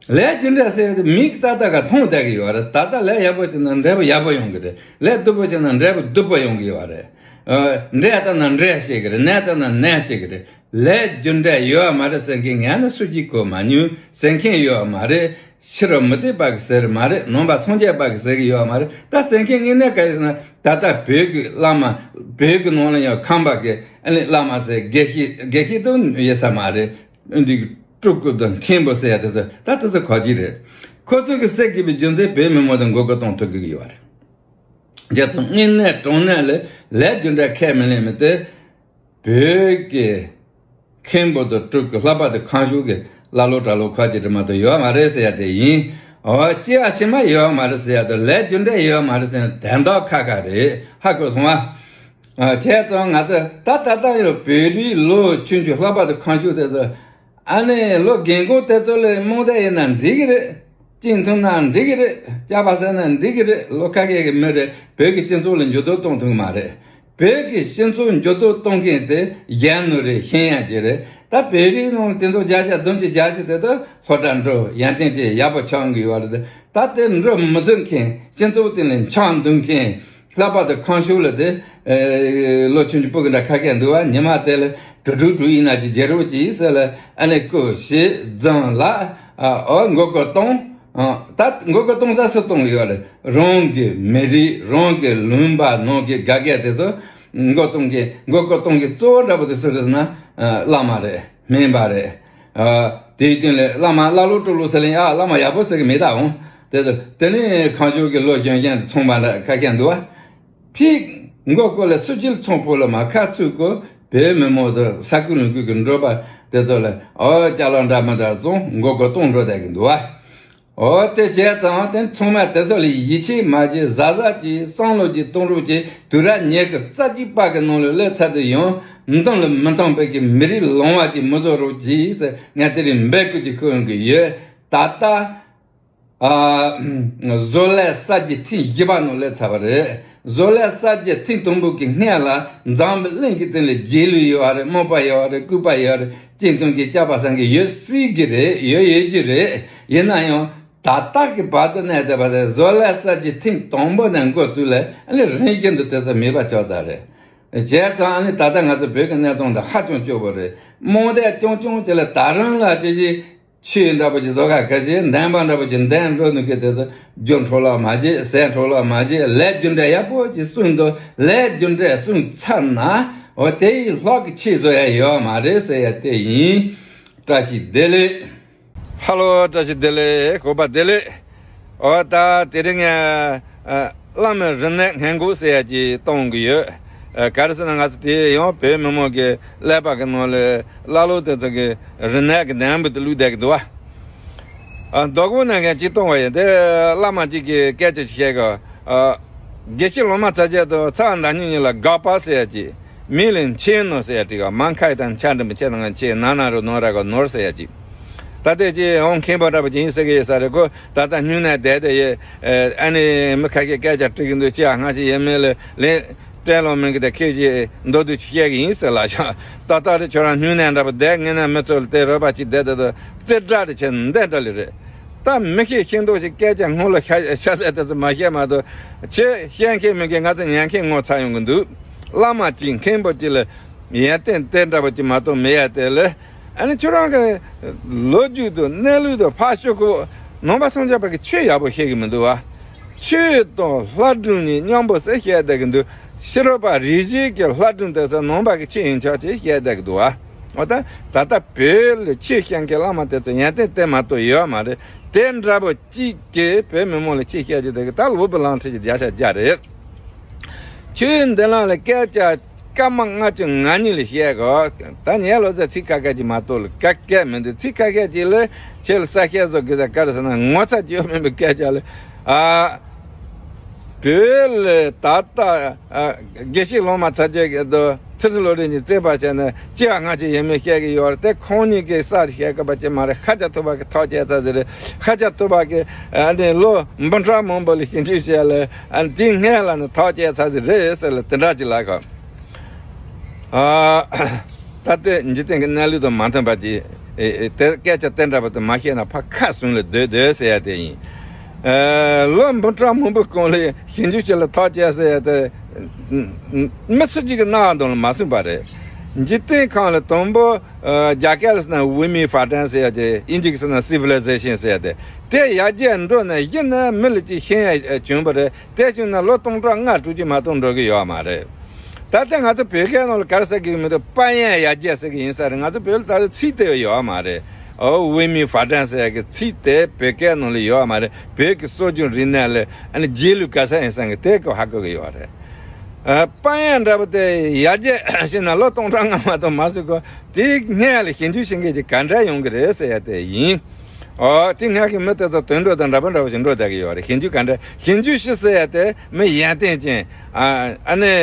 ལས་རྒྱུ་འབྲས་ཟེར་དེ་མིག་ཏག་ཏག་ག་མཐོང་བསྡད་གི་ཡོད་རེད། ད་ལྟ་ལས་ཡག་པོ་བྱས་ན་འབྲས་བུ་ཡག་པོ་ཡོང་གི་རེད། ལས་སྡུག་པོ་བྱས་ན་འབྲས་བུ་སྡུག་པོ་ཡོང་གི་ཡོད་རེད། འོ། འབྲས་བཏབ་ན་འབྲས་སྐྱེ་གི་རེད། ནས་བཏབ་ན་ནས་སྐྱེ་གི་རེད། ལས་རྒྱུ་འབྲས་ཡོད་མ་རེད་ཟེར་མཁན་ངས་ནི་སུ་གཅིག་གོ་མ་མྱོང་། ཟེར་མཁན་ཡོད་མ་རེད། ཕྱི་རོལ་མུ་སྟེགས་པ་གི་ཟེར་མ་རེད། ནང་པ་སངས་རྒྱས་པ་གི་ཟེར་གི་ཡོད་མ་རེད། ད་ཟེར་མཁན་དངོས་གནས་ག་རེ་ཟེར་ན། ད་ལྟ་བོད་ཀྱི་བླ་མ། བོད་ཀྱི་ནང་ལ་ཡང་ཁམས་པ་གི་ཨ་ནི་བླ་མ་ཟེར་དགེ་བཤེས། དགེ་བཤེས་དང་ཡོད་ས་མ་རེད། འདི་གི་སྤྲུལ་སྐུ་དང་མཁན་པོ་ཟེར་ཡ་དེ་ཚོ་ད་དེ་ཚོ་ག་ཅི་རེད། ཁོ་ཚོ་གི་ཟེར་གི་པའི་རྒྱུ་མཚན་བོད་མི་མང་དང་མགོ་སྐོར་གཏོང་ཐུབ་གི་ཡོད་རེད། རྒྱ་ཚོ་དངོས་གནས་དྲང་གནས་ལ་ལས་རྒྱུ་འབྲས་ཁས་མི་ལེན་མི་དེ། བོད་ཀྱི་མཁན་པོ་དང་སྤྲུལ་སྐུ་ལྷ་པ་དང་ཁང་ཤུག་གི་ཀླ་ཀློ་གྲྭ་ལོག་ཁ་ཅིག་རེད་མ་གཏོགས་ཡོད་མ་རེད་ཟེར་ཡ་དེ་ཡིན། འོ། སྐྱེ་བ་ཕྱི་མ་ཡོད་མ་རེད་ཟེར་ཡ་དང་ལས་རྒྱུ་འབྲས་ཡོད་མ་རེད་ཟེར་ཡ་དོན་དག་ཁ་ཁ་རེད། ཧ་གོ་སོང་ཨ། བྱས་ཙང་ང་ཚོ་ད་ད་ལྟ་ཡང་བོད་རིགས་ལོ་ཆུང་ཆུང་ལྷ་པ་དང་ཁང་ཤུག་དེ་ཚོ། ཨ་ནི་ལོ་རྒན་གོག་དེ་ཚོ་ལ་རྨོངས་དད་ཡིན་ན་འགྲིག་གི་རེད། གཅིག་མཐུན་ན་འགྲིག་གི་རེད། སྐྱག་པ་ཟ་ན་འགྲིག་གི་རེད། ལོ་ཁ་ཤས་ཀྱི་མི་རེད། བོད་ཀྱི་སྤྱི་ཚོགས་ལ་འགྱུར་ལྡོག་གཏོང་ཐུབ་ཀྱི་མ་རེད། བོད་ཀྱི་སྤྱི་ཚོགས་འགྱུར་ལྡོག་གཏོང་མཁན་དེ་གཞོན་ནུ་རེད། ཤེས་ཡོན་ཅན་རེད། ད་བོད་རིགས་ནང་དེ་ཚོ་བརྒྱ་ཆ་བདུན་ཅུ་བརྒྱད་ཅུ་དེ་ཚོ་སློབ་གྲྭ་འགྲོ། ཡོན་ཏན་ཅན་ཡག་པོ་ཆགས་ཀྱི་ཡོད་རེད། ད་དེ་འགྲོ་མི་ཐུབ་མཁན། སྤྱི་ཚོགས་སྟེང་ལ་འཆམ་འདུག་མཁན། ལྷ་པ་དང་ཁང་ཤུག་ལ་དེ། ཨེ། ལོ་ཆུང་ཆུང་སྤུ་གུ་འདྲ་ཁ་ཤས་འདུག་བ། ཉི་མ་དེ་ལ་གྲུ་གྲུ་གྲུ་ཡིན་ན་ཅིག་རྒྱལ་རབས་ཅིག་ཟེར་ལ་ཨ་ནི་སྐུ་ཞིག་རྫོང་ལ། ཨ། འོ། མགོ་སྐོར་གཏོང་། ཨ། ད་མགོ་སྐོར་གཏོང་ས་སུ་གཏོང་གི་ཡོད་རེད། རང་གི་མི་རིགས། རང་གི་ལུང་པ་ནང་གི་དགའ་སྐད་དེ་ཚོ་མགོ་གཏོང་གི། མགོ་སྐོར་གཏོང་གི་གཙོ་བོ་འདྲ་པོ་དེ་སུ་རེད་ཟེར་ན། ཨ། བླ་མ་རེད། སྨན་པ་རེད། ཨ། དེའི་སྟེང་ལ་བླ་མ་ཀླ་ཀློ་སྤྲུལ་སློབ་ཟེར་ལེ་ཡ། བླ་མ་ཡག་པོ་ཟེར་གི་མེད་ད་འོང་། དེ་དེ་ནས་ཁང་ཆུང་གི་ལོ་གཞོན་གཞོན་དེ་ཚོང་པ་འདྲ་ཁ་ཤས་འདུག་བ། ཕིག་མགོ་སྐོར་ལ་སུ་གཅིག་ཚོང་ཕོ་ལ་མ་ཁ་ཚུད་གོ། བོད་མི་མང་དང་ས་ཁུལ་ལུང་ཁུལ་གྱི་འགྲོ་བ་དེ་ཚོ་ལ། ཨོ། ཅ་ལག་འདྲ་མི་འདྲ་བཙོང་། མགོ་སྐོར་གཏོང་འགྲོ་བསྡད་གི་འདུག་བ། འོ། དེ་བྱས་ཙང་དེ་ཚང་མས་དེ་ཚོ་ལ་ཡིད་ཆེས་མ་བྱེད། གཟབ་གཟབ་གྱིས་བསམ་བློ་གྱིས་གཏོང་རོགས་གྱིས། དུས་རབས་ཉི་ཤུ་རྩ་གཅིག་པ་གི་ནང་ལ་སླེབས་ཚར་དུས་ཡང་མདུན་ལ་མི་མཐུན་པའི་གི་མི་རིགས་ལོང་བ་ཅིག་མི་བཟོ་རོགས་གྱིས་ཟེར་ངས་དེ་རིང་འབོད་སྐུལ་ཅིག་ཞུ་ཡོང་གི་ཡོད། ད་ལྟ། ཨ། བཟོ་ལས་གསར་བརྗེ་ཐེངས་བཞི་པ་ནང་སླེབས་ཚར་བ་རེད། བཟོ་ལས་གསར་བརྗེ་ཐེངས་དང་པོ་གི་སྔོན་ལ་འཛམ་བུ་གླིང་གི་སྟེང་ལ་རྗེས་ལུས་ཡོད་བ་རེད། རྨོངས་པ་ཡོད་བ་རེད། ལྐུགས་པ་ཡོད་བ་རེད། གཅིག་མཐུན་གྱི་སྐྱག་པ་ཟ་མཁན་ཡོད་སྲིད་ཀྱི་རེད། ཡོད་ཡོད་ཀྱི་རེད། ཡིན་ན་ཡང་ད་ལྟ་གི་བར་དུ་གནས་བསྡད་པ་དེ་བཟོ་ལས་གསར་བརྗེ་ཐེངས་དང་པོ་ནས་འགོ་བཙུགས་ལ་ཨ་ནི་རིམ་བཞིན་དུ་དེ་ཚོ་མེད་པ་ཆགས་ཚར་རེད། བྱས་ཙང་ཨ་ནི་ད་ལྟ་ང་ཚོ་བོད་ཀྱི་གནས་སྟངས་འདི་ཧ་ཅང་སྐྱོ་པོ་རེད། རྨོངས་དད་རྐྱང་རྐྱང་བྱས་ལ་ད་རུང་ལ་ཅི་ཞིག་ཆོས་འདྲ་པོ་ཅིག་བཟོ་ཁ་ཁ་ཤས། འདོན་པ་འདྲ་པོ་ཅིག་འདོན་འགྲོ་ནུས་མཁན་དེ་ཚོ་རྒྱུ་འཕྲོ་བརླག་མ་བྱེད། ཟས་འཕྲོ་བརླག་མ་བྱེད། ལས་རྒྱུ་འབྲས་ཡག་པོ་ཅིག་བསྲུང་འདུག་ལས་རྒྱུ་འབྲས་བསྲུང་ཚར་ན་འོ་དེ་ཡི་ལྷག་གི་ཆེད་བཟོ་ཡ་ཡོད་མ་རེད་ཟེར་ཡ་དེ་ཡིན། བཀྲ་ཤིས་བདེ་ལེགས། ཧ་ལོ། བཀྲ་ཤིས་བདེ་ལེགས། ཞོགས་པ་བདེ་ལེགས། འོ། ད་དེ་རིང་ང་ཨ། བླ་མའི་རིག་གནས་སྔོན་འགོག་ཟེར་ཡ་ཅིག་གཏོང་གི་ཡོད། ཨ། ག་རེ་ཟེར་ན་ང་ཚོ་དེ་ཡང་བོད་མི་མང་གི་ཀླད་པ་གི་ནང་ལ་ཀླ་ཀློ་དེ་ཚོ་གི་རིག་གནས་ཀྱི་ནང་བུད་དེ་བླུགས་བསྡད་ཀྱི་འདུག་བ། ཨ། མདོ་དགོང་ནས་ངས་ཅིག་གཏོང་བ་ཡིན། དེ་བླ་མ་ཅིག་གིས་སྐད་ཆ་ཅིག་བཤད་གི། ཨ། དགེ་བཤེས་ལོ་མ་ཚ་རྒྱལ་དང་ཚ་བ་མདའ་སྨྱུག་གཉིས་ལ་དགག་པ་ཟེར་ཡ་ཅིག་མི་ལ་མཁྱེན་ནོ་ཟེར་ཡ་ཅིག་མ་ཁ་ཡི་དང་ཆ་འགྲིམ་པ་ཆེ་དང་ཆེ་ན་ན་རུ་ནོར་ར་ག་ནོར་ཟེར་ཡ་ཅིག་ད་ལྟའི་ཅི་འོང་མཁན་པོ་འདྲ་པོ་ཅིག་ཡིན་ཟེར་གི་ཡོད་ས་རེད་གོ། ད་ལྟ་སྨྱུང་གནས་བསྡད་དེ་ཡོད། ཨ་ནི་མི་ཁ་ཤས་སྐད་ཆ་དྲི་གི་འདུག་ཅི་ཡ་སྔ་ཕྱི་ཡས་མས་ལ་ལན་སྤྲད་ལོང་མིན་གི། དེ་ཁྱེད་ཀྱིས་མདོར་བསྡུས་ཅིག་བཤད་གི་ཡིན་ཟེར་ལབ་བྱུང་། ད་ལྟ་རེ་ཁྱོད་རང་སྨྱུང་གནས་འདྲ་པོ་བསྡད་ངེས་ན་མི་ཚོ་ལ་དེ་རོགས་པ་ཅིག་བསྡད་དེ་དུ་རྩེ་གྲ་རེ་བྱས་འདི་འདྲ་ལི་རེད། ད་མི་ཤེས་ཤེས་མདོག་ཅིག་སྐད་ཆ་སྔོན་ལ་ཤ་ཤ་ཟད་དེ་ཚོ་མ་བཤད་མ་གཏོགས། ཁྱེད་བཤད་མཁན་མིན་མཁན་ང་ཚོ་ཉན་མཁན་ངོ་ཚ་ཡོང་གི་འདུག་བླ་མ་གཅིག་མཁན་པོ་གཅིག་ལ་ཡོན་ཏན་དེ་འདྲ་པོ་གཅིག་མ་གཏོགས་མེད་ཡ་དེ་ལ། ཨ་ནི་ཁྱོད་རང་གི་ལོ་རྒྱུས་དང་གནས་ལུགས་དང་ཕར་ཞོག་གོ། ནང་པ་སངས་རྒྱས་པ་གི་ཆོས་ཡག་པོ་ཤེས་གི་མི་འདུག་བ། ཆོས་དང་ལྷ་སྒྲུང་གཉིས་མཉམ་པོ་ཟེར་བཤད་བསྡད་གི་འདུག་ཕྱི་རོལ་པ་རིགས་བཞི་གི་ལྷ་སྒྲུང་དེ་ཚོ་ནང་པ་གི་ཆོས་ཡིན་ཆོག་ཅེས་བཤད་བསྡད་ཀྱི་འདུག་བ། འོ་ད་ད་ལྟ་བོད་ལ་ཆོས་བཤད་མཁན་བླ་མ་དེ་ཚོ་ཡོན་ཏན་དེ་མ་གཏོགས་ཡོད་མ་རེད། དེ་འདྲ་པོ་གཅིག་གིས་བོད་མི་མང་ལ་ཆོས་བཤད་རྒྱུ་དེ་གི་ད་ལོ་བུ་ལང་ཁྲི་ཀྱི་བརྒྱ་ཆ་བརྒྱ་རེད། ཆོས་འདི་ལམ་ལ་སྐད་ཆ་སྐར་མ་ལྔ་བཅུ་ང་གཉིས་ལ་བཤད་གོ། ད་ངས་ལོ་ཙཱ་ཚིག་ཁ་ཁ་ཅིག་མ་གཏོགས་ལ་ག་སྐད་མི་འདུག་ཚིག་ཁ་ཁ་ཅིག་ལ་ཁྱེད་ལ་ས་སྐད་བཟོ་དགོས་ས་ག་རེ་ཟེར་ན། ངོ་ཚ་རྒྱུ་མིན་པའི་སྐད་ཆ་ལ། ཨ། བོད་ལ་ད་ལྟ་ཨ་དགེ་བཤེས་སློབ་མ་ཚ་རྒྱལ་གྱི་དོ་ཚེ་རིང་བློ་གྲོས་གཉིས་བཙས་པ་བྱས་ནས་སྐྱེ་བ་སྔ་ཕྱི་ཡས་མས་བཤད་ཀྱི་ཡོད་རེད། དེ་ཁོང་གཉིས་ཀྱིས་གསར་བཤད་དགོས་པ་ཅིག་མ་རེད། ཤཱཀྱ་ཐུབ་པ་གི་ཐོག་བཅད་ཚར་ཟིག་རེད། ཤཱཀྱ་ཐུབ་པ་གི་ཨ་ནི་ལོ་འབུམ་ཕྲག་མང་པོ་ལ་ཞིབ་འཇུག་བྱས་ལ་ཨ་ནི་དེའི་སྔོན་ལ་ནི་ཐོག་བཅད་ཚར་ཟིག་རེད་ཟེར་ལ་དེ་འདྲ་ཅིག་ལབ་གོ། ཨ། ད་ལྟའི་འཇིག་རྟེན་གྱི་གནས་ལུགས་དང་མ་མཐུན་པ་ཅིག་ཨེ་ཨེ་དེ་སྐད་ཆ་དེ་འདྲ་པོ་དེ་མ་བཤད་ན་ཕར་ཁ་ཟུམ་ལ་སྡོད་སྡོད་ཟེར་ཡ་དེ་ཡིན། ཨ། ལོ་འབུམ་ཕྲག་མང་པོའི་གོང་ལ་ཞིབ་འཇུག་བྱས་ལ་ཐག་བཅད་ཟེར་ཡ་དེ་མི་སུ་གཅིག་གི་རྣ་བ་དང་ལ་མ་སོན་པ་རེད། འཇིག་རྟེན་ཁམས་ལ་དང་པོ་ཨ་རྒྱ་སྐད་ལ་ཟེར་ན་文明发展ཟེར་ཡ་དེ། དབྱིན་ཇི་གི་ཟེར་ན་civilization ཟེར་ཡ་དེ། དེ་ཡར་རྒྱས་འགྲོ་ནས་གཞི་ནས་མི་ལ་ཅིག་ཤེས་ཡ་བྱུང་བ་རེད། དེ་བྱུང་ན་ལོ་སྟོང་ཕྲག་ལྔ་དྲུག་ཅིག་མ་གཏོགས་འགྲོ་གི་ཡོད་མ་རེད། ད་ལྟ་ང་ཚོ་བོད་སྐད་ནང་ལ་ག་རེ་ཟེར་གི་མི་འདུག་དཔལ་ཡོན་ཡར་རྒྱས་ཟེར་གི་ཡིན་ས་རེད། ང་ཚོ་བོད་ལ་ད་ལྟ་ཚིག་དེ་ཡོད་མ་རེད། ཨོ་文明发展ཟེར་གི་ཚིག་དེ་བོད་སྐད་ནང་ལ་ཡོད་མ་རེད། བོད་ཀྱི་སྲོལ་རྒྱུན་རིག་གནས་ལ་ཨ་ནི་རྗེས་ལུས་ག་ས་ཡིན་ས་གི་དེ་གི་ཧ་གོ་གི་ཡོད་རེད། ཨ། དཔལ་ཡོན་འདྲ་པོ་དེ་ཡར་རྒྱས་ཕྱིན་ན་ལོ་སྟོང་ཕྲག་ལྔ་མ་གཏོགས་མ་སོན་གོ། དེའི་སྔོན་ལ་ཞིབ་འཇུག་བྱེད་མཁན་གྱི་ག་འདྲ་ཡོང་གི་རེད་ཟེར་ཡ་དེ་ཡིན། ཨོ། དེ་སྔ་གི་མི་དེ་ཚོ་དུད་འགྲོ་དང་འདྲ་པོ་འདྲ་པོ་ཞིག་འགྲོ་བསྡད་ཀྱི་ཡོད་རེད། ཞིབ་འཇུག་ག་འདྲ། ཞིབ་འཇུག་ཞིག་ཟེར་ཡ་དེ་མི་ཡོན་ཏན་ཅན། ཨ་ཨ་ནི་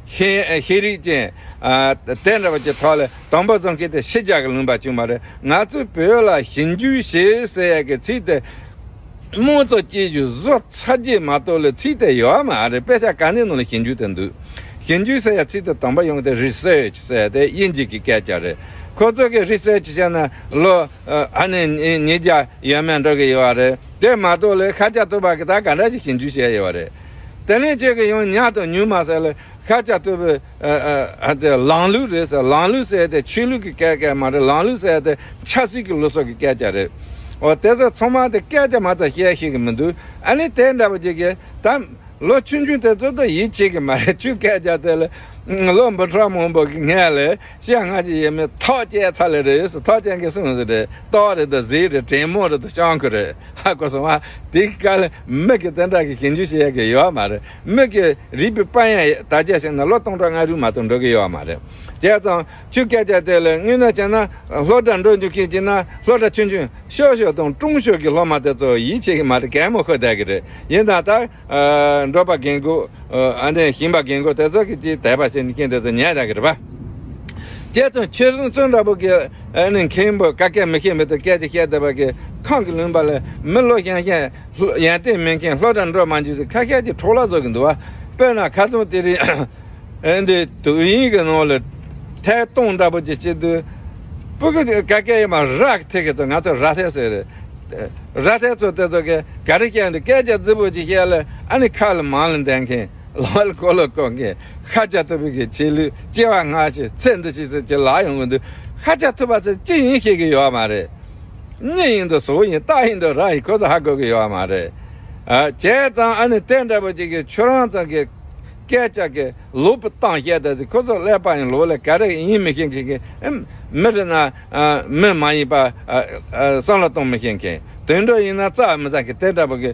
ཤེས་ཤེས་རིག་ཅན། ཨ་དེ་འདྲ་པོ་ཅིག་ཐོག་ལ་དང་པོ་བཟོ་མཁན་དེ་ཕྱི་རྒྱལ་གྱི་ལུང་པ་བྱུང་བ་རེད། ང་ཚོའི་བོད་ལ་ཞིབ་འཇུག་བྱེད་ཟེར་ཡ་གི་ཚིག་དེ་དམངས་གཙོ་སྐྱེ་རྒྱུ་བཟོ་ཚར་རྗེས་མ་གཏོགས་ལ་ཚིག་དེ་ཡོད་མ་རེད། དཔེ་ཆ་ག་ནས་ནང་ལ་ཞིབ་འཇུག་དེ་འདུག་ཞིབ་འཇུག་ཟེར་ཡ་ཚིག་དེ་དང་པོ་ཡོང་དེ་research ཟེར་ཡ་དེ་དབྱིན་ཇི་གི་སྐད་ཆ་རེད། ཁོ་ཚོ་གི་research བྱས་ན་ལོ་ཨ་ནི་ཉིས་བརྒྱ་ཡས་མས་འགྲོ་གི་ཡོད་རེད། དེ་མ་གཏོགས་ལ་ཤཱཀྱ་ཐུབ་པ་གི་ད་ག་འདྲ་ཞིག་ཞིབ་འཇུག་བྱས་ཡོད་རེད། དེ་ནས་ཁྱོད་ཀྱི་ཡང་ཉག་དང་ཉུང་མ་ཟེར་ལ། ཤཱཀྱ་ཐུབ་པའི་ཨ་ཨ་ཨ་དེ་ལམ་ལུགས་རེད་ཟེར། ལམ་ལུགས་ཟེར་དེ་ཆོས་ལུགས་ཀྱི་སྐད་སྐད་མ་རེད། ལམ་ལུགས་ཟེར་དེ་ཆབ་སྲིད་ཀྱི་ལུགས་སྲོལ་གྱི་སྐད་ཆ་རེད། འོ་དེ་ཚོ་ཚང་མ་དེ་སྐད་ཆ་མ་ཚད་བཤད་ཤེས་ཀྱི་མི་འདུག་ཨ་ནི་དེ་འདྲ་པོ་ཅིག་གིས་ད་ལོ་ཆུང་ཆུང་དེ་ཚོ་ད་ཡིད་ཆེས་ཀྱི་མ་རེད། ཁྱོད་སྐད་ཆ་དེ་ལ་ལོ་འབུམ་ཕྲག་མང་པོ་གི་སྔོན་ལ་སྤྱན་སྔ་ཕྱི་ཡས་མས་ཐག་བཅད་ཚར་ལེ་རེད་ཟེར། ཐག་བཅད་མཁན་སུ་རེད། སྟག་རེད་དང་གཟིག་རེད། དྲེད་མོང་རེད་དང་སྤྱང་ཁུ་རེད། ཧ་གོ་སོང་ཨ། དེ་གི་སྐབས་ལ་མི་གི་དེ་འདྲ་གི་ཞིབ་འཇུག་བྱེད་ཡ་གི་ཡོད་མ་རེད། མི་གི་རིག་པའི་དཔལ་ཡོན་དར་རྒྱས་ཕྱིན་ན་ལོ་སྟོང་ཕྲག་ལྔ་དྲུག་མ་གཏོགས་འགྲོ་གི་ཡོད་མ་རེད། བྱས་ཙང་ཁྱོད་སྐད་ཆ་དེ་ལ་དངོས་གནས་བྱས་ན་སློབ་གྲྭ་འགྲོ་འཇུག་མཁན་བྱས་ན་སློབ་གྲྭ་ཆུང་ཆུང་ཤོས་ཤོས་དང་ཀྲུང་ཤོས་ཀྱི་སློབ་མ་དེ་ཚོ་ཡིད་ཆེས་ཀྱི་མ་རེད། གད་མོ་ཤོར་བསྡད་ཀྱི་རེད། ཡིན་ན་ད་ཨ་འབྲོག་པ་རྒན་རྒོན། ཨ་ནི་ཞིང་པ་རྒན་རྒོན་དེ་ཚོ་གི་ཅིག་དད་པ་བྱེད་མཁན་དེ་ཚོ་ཉན་བསྡད་ཀྱི་རེད་པ། བྱས་ཙང་ཆོས་སྲུང་ཚོ་འདྲ་པོ་གི་ཨ་ནི་མཁན་པོ་ཀ་ཀའི་མི་ཤེས་མི་དེ་སྐད་ཆ་བཤད་བསྡད་པ་གི་ཁམས་ཀྱི་ལུང་པ་ལ་མི་ལོ་གཞོན་གཞོན་ཡོན་ཏན་མེད་མཁན། སློབ་གྲྭ་འགྲོ་མ་འཇུག་ཟེར་ཁ་ཤས་ཀྱིས་འཕྲོ་བརླག་བཟོ་གི་འདུག་བ། དཔེར་ན་ཁ་སང་དེ་རིང་ཨ་འདི་དུས་ཡུན་གྱི་ནང་ལ་ཐད་གཏོང་འདྲ་པོ་ཅིག་བྱེད་དུས་སྤུ་གུ་དེ་ཀ་ཀའི་མ་ར་གི་ཐད་ཀྱི་ཚོ། ང་ཚོ་ར་ཐད་ཟེར་རེད། ར་ཐད་ཚོ་དེ་ཚོ་གི་ག་རེ་བཤད་འདུག་སྐད་ཆ་རྫིག་པོ་ཅིག་བཤད་ལ་ཨ་ནི་ཁ་ལ་མང་ལ་འདེབས་མཁན། ལག་ལ་ཁོ་ལོ་བསྐོར་མཁན། ཤཱཀྱ་ཐུབ་པའི་གི་ཆོས་ལུགས། སྐྱེ་བ་སྔ་ཕྱི་ཚེ་འདི་ཕྱི་ཟེར་གྱི་ལབ་ཡོང་གི་འདུག་ཤཱཀྱ་ཐུབ་པ་ཟེར་ཅི་ཡིན་ཤེས་ཀྱི་ཡོད་མ་རེད། མྱི་ཡིན་དང་ཟོག་ཡིན། སྟག་ཡིན་དང་ར་ཡིན། ཁོ་ཚོ་ཧ་གོ་གི་ཡོད་མ་རེད། ཨ། བྱས་ཙང་ཨ་ནི་དེ་འདྲ་པོ་ཅིག་གི་ཁྱོད་རང་ཚོ་གི་སྐད་ཆ་གི་ལོག་པ་བཏང་བཤད་ད་ཟེར། ཁོ་ཚོ་ཀླད་པ་ཡང་ལོག་ལ་ག་རེ་ཡིན་མི་ཤེས་མཁན་གི་ཨེམ་མི་རེད་ན། ཨ། མི་མ་ཡིན་པ། ཨ། ཨ། བསམ་བློ་གཏོང་མི་ཤེས་མཁན། དུད་འགྲོ་ཡིན་ན་རྩ་མི་ཟ་མཁན་དེ་འདྲ་པོ་གི་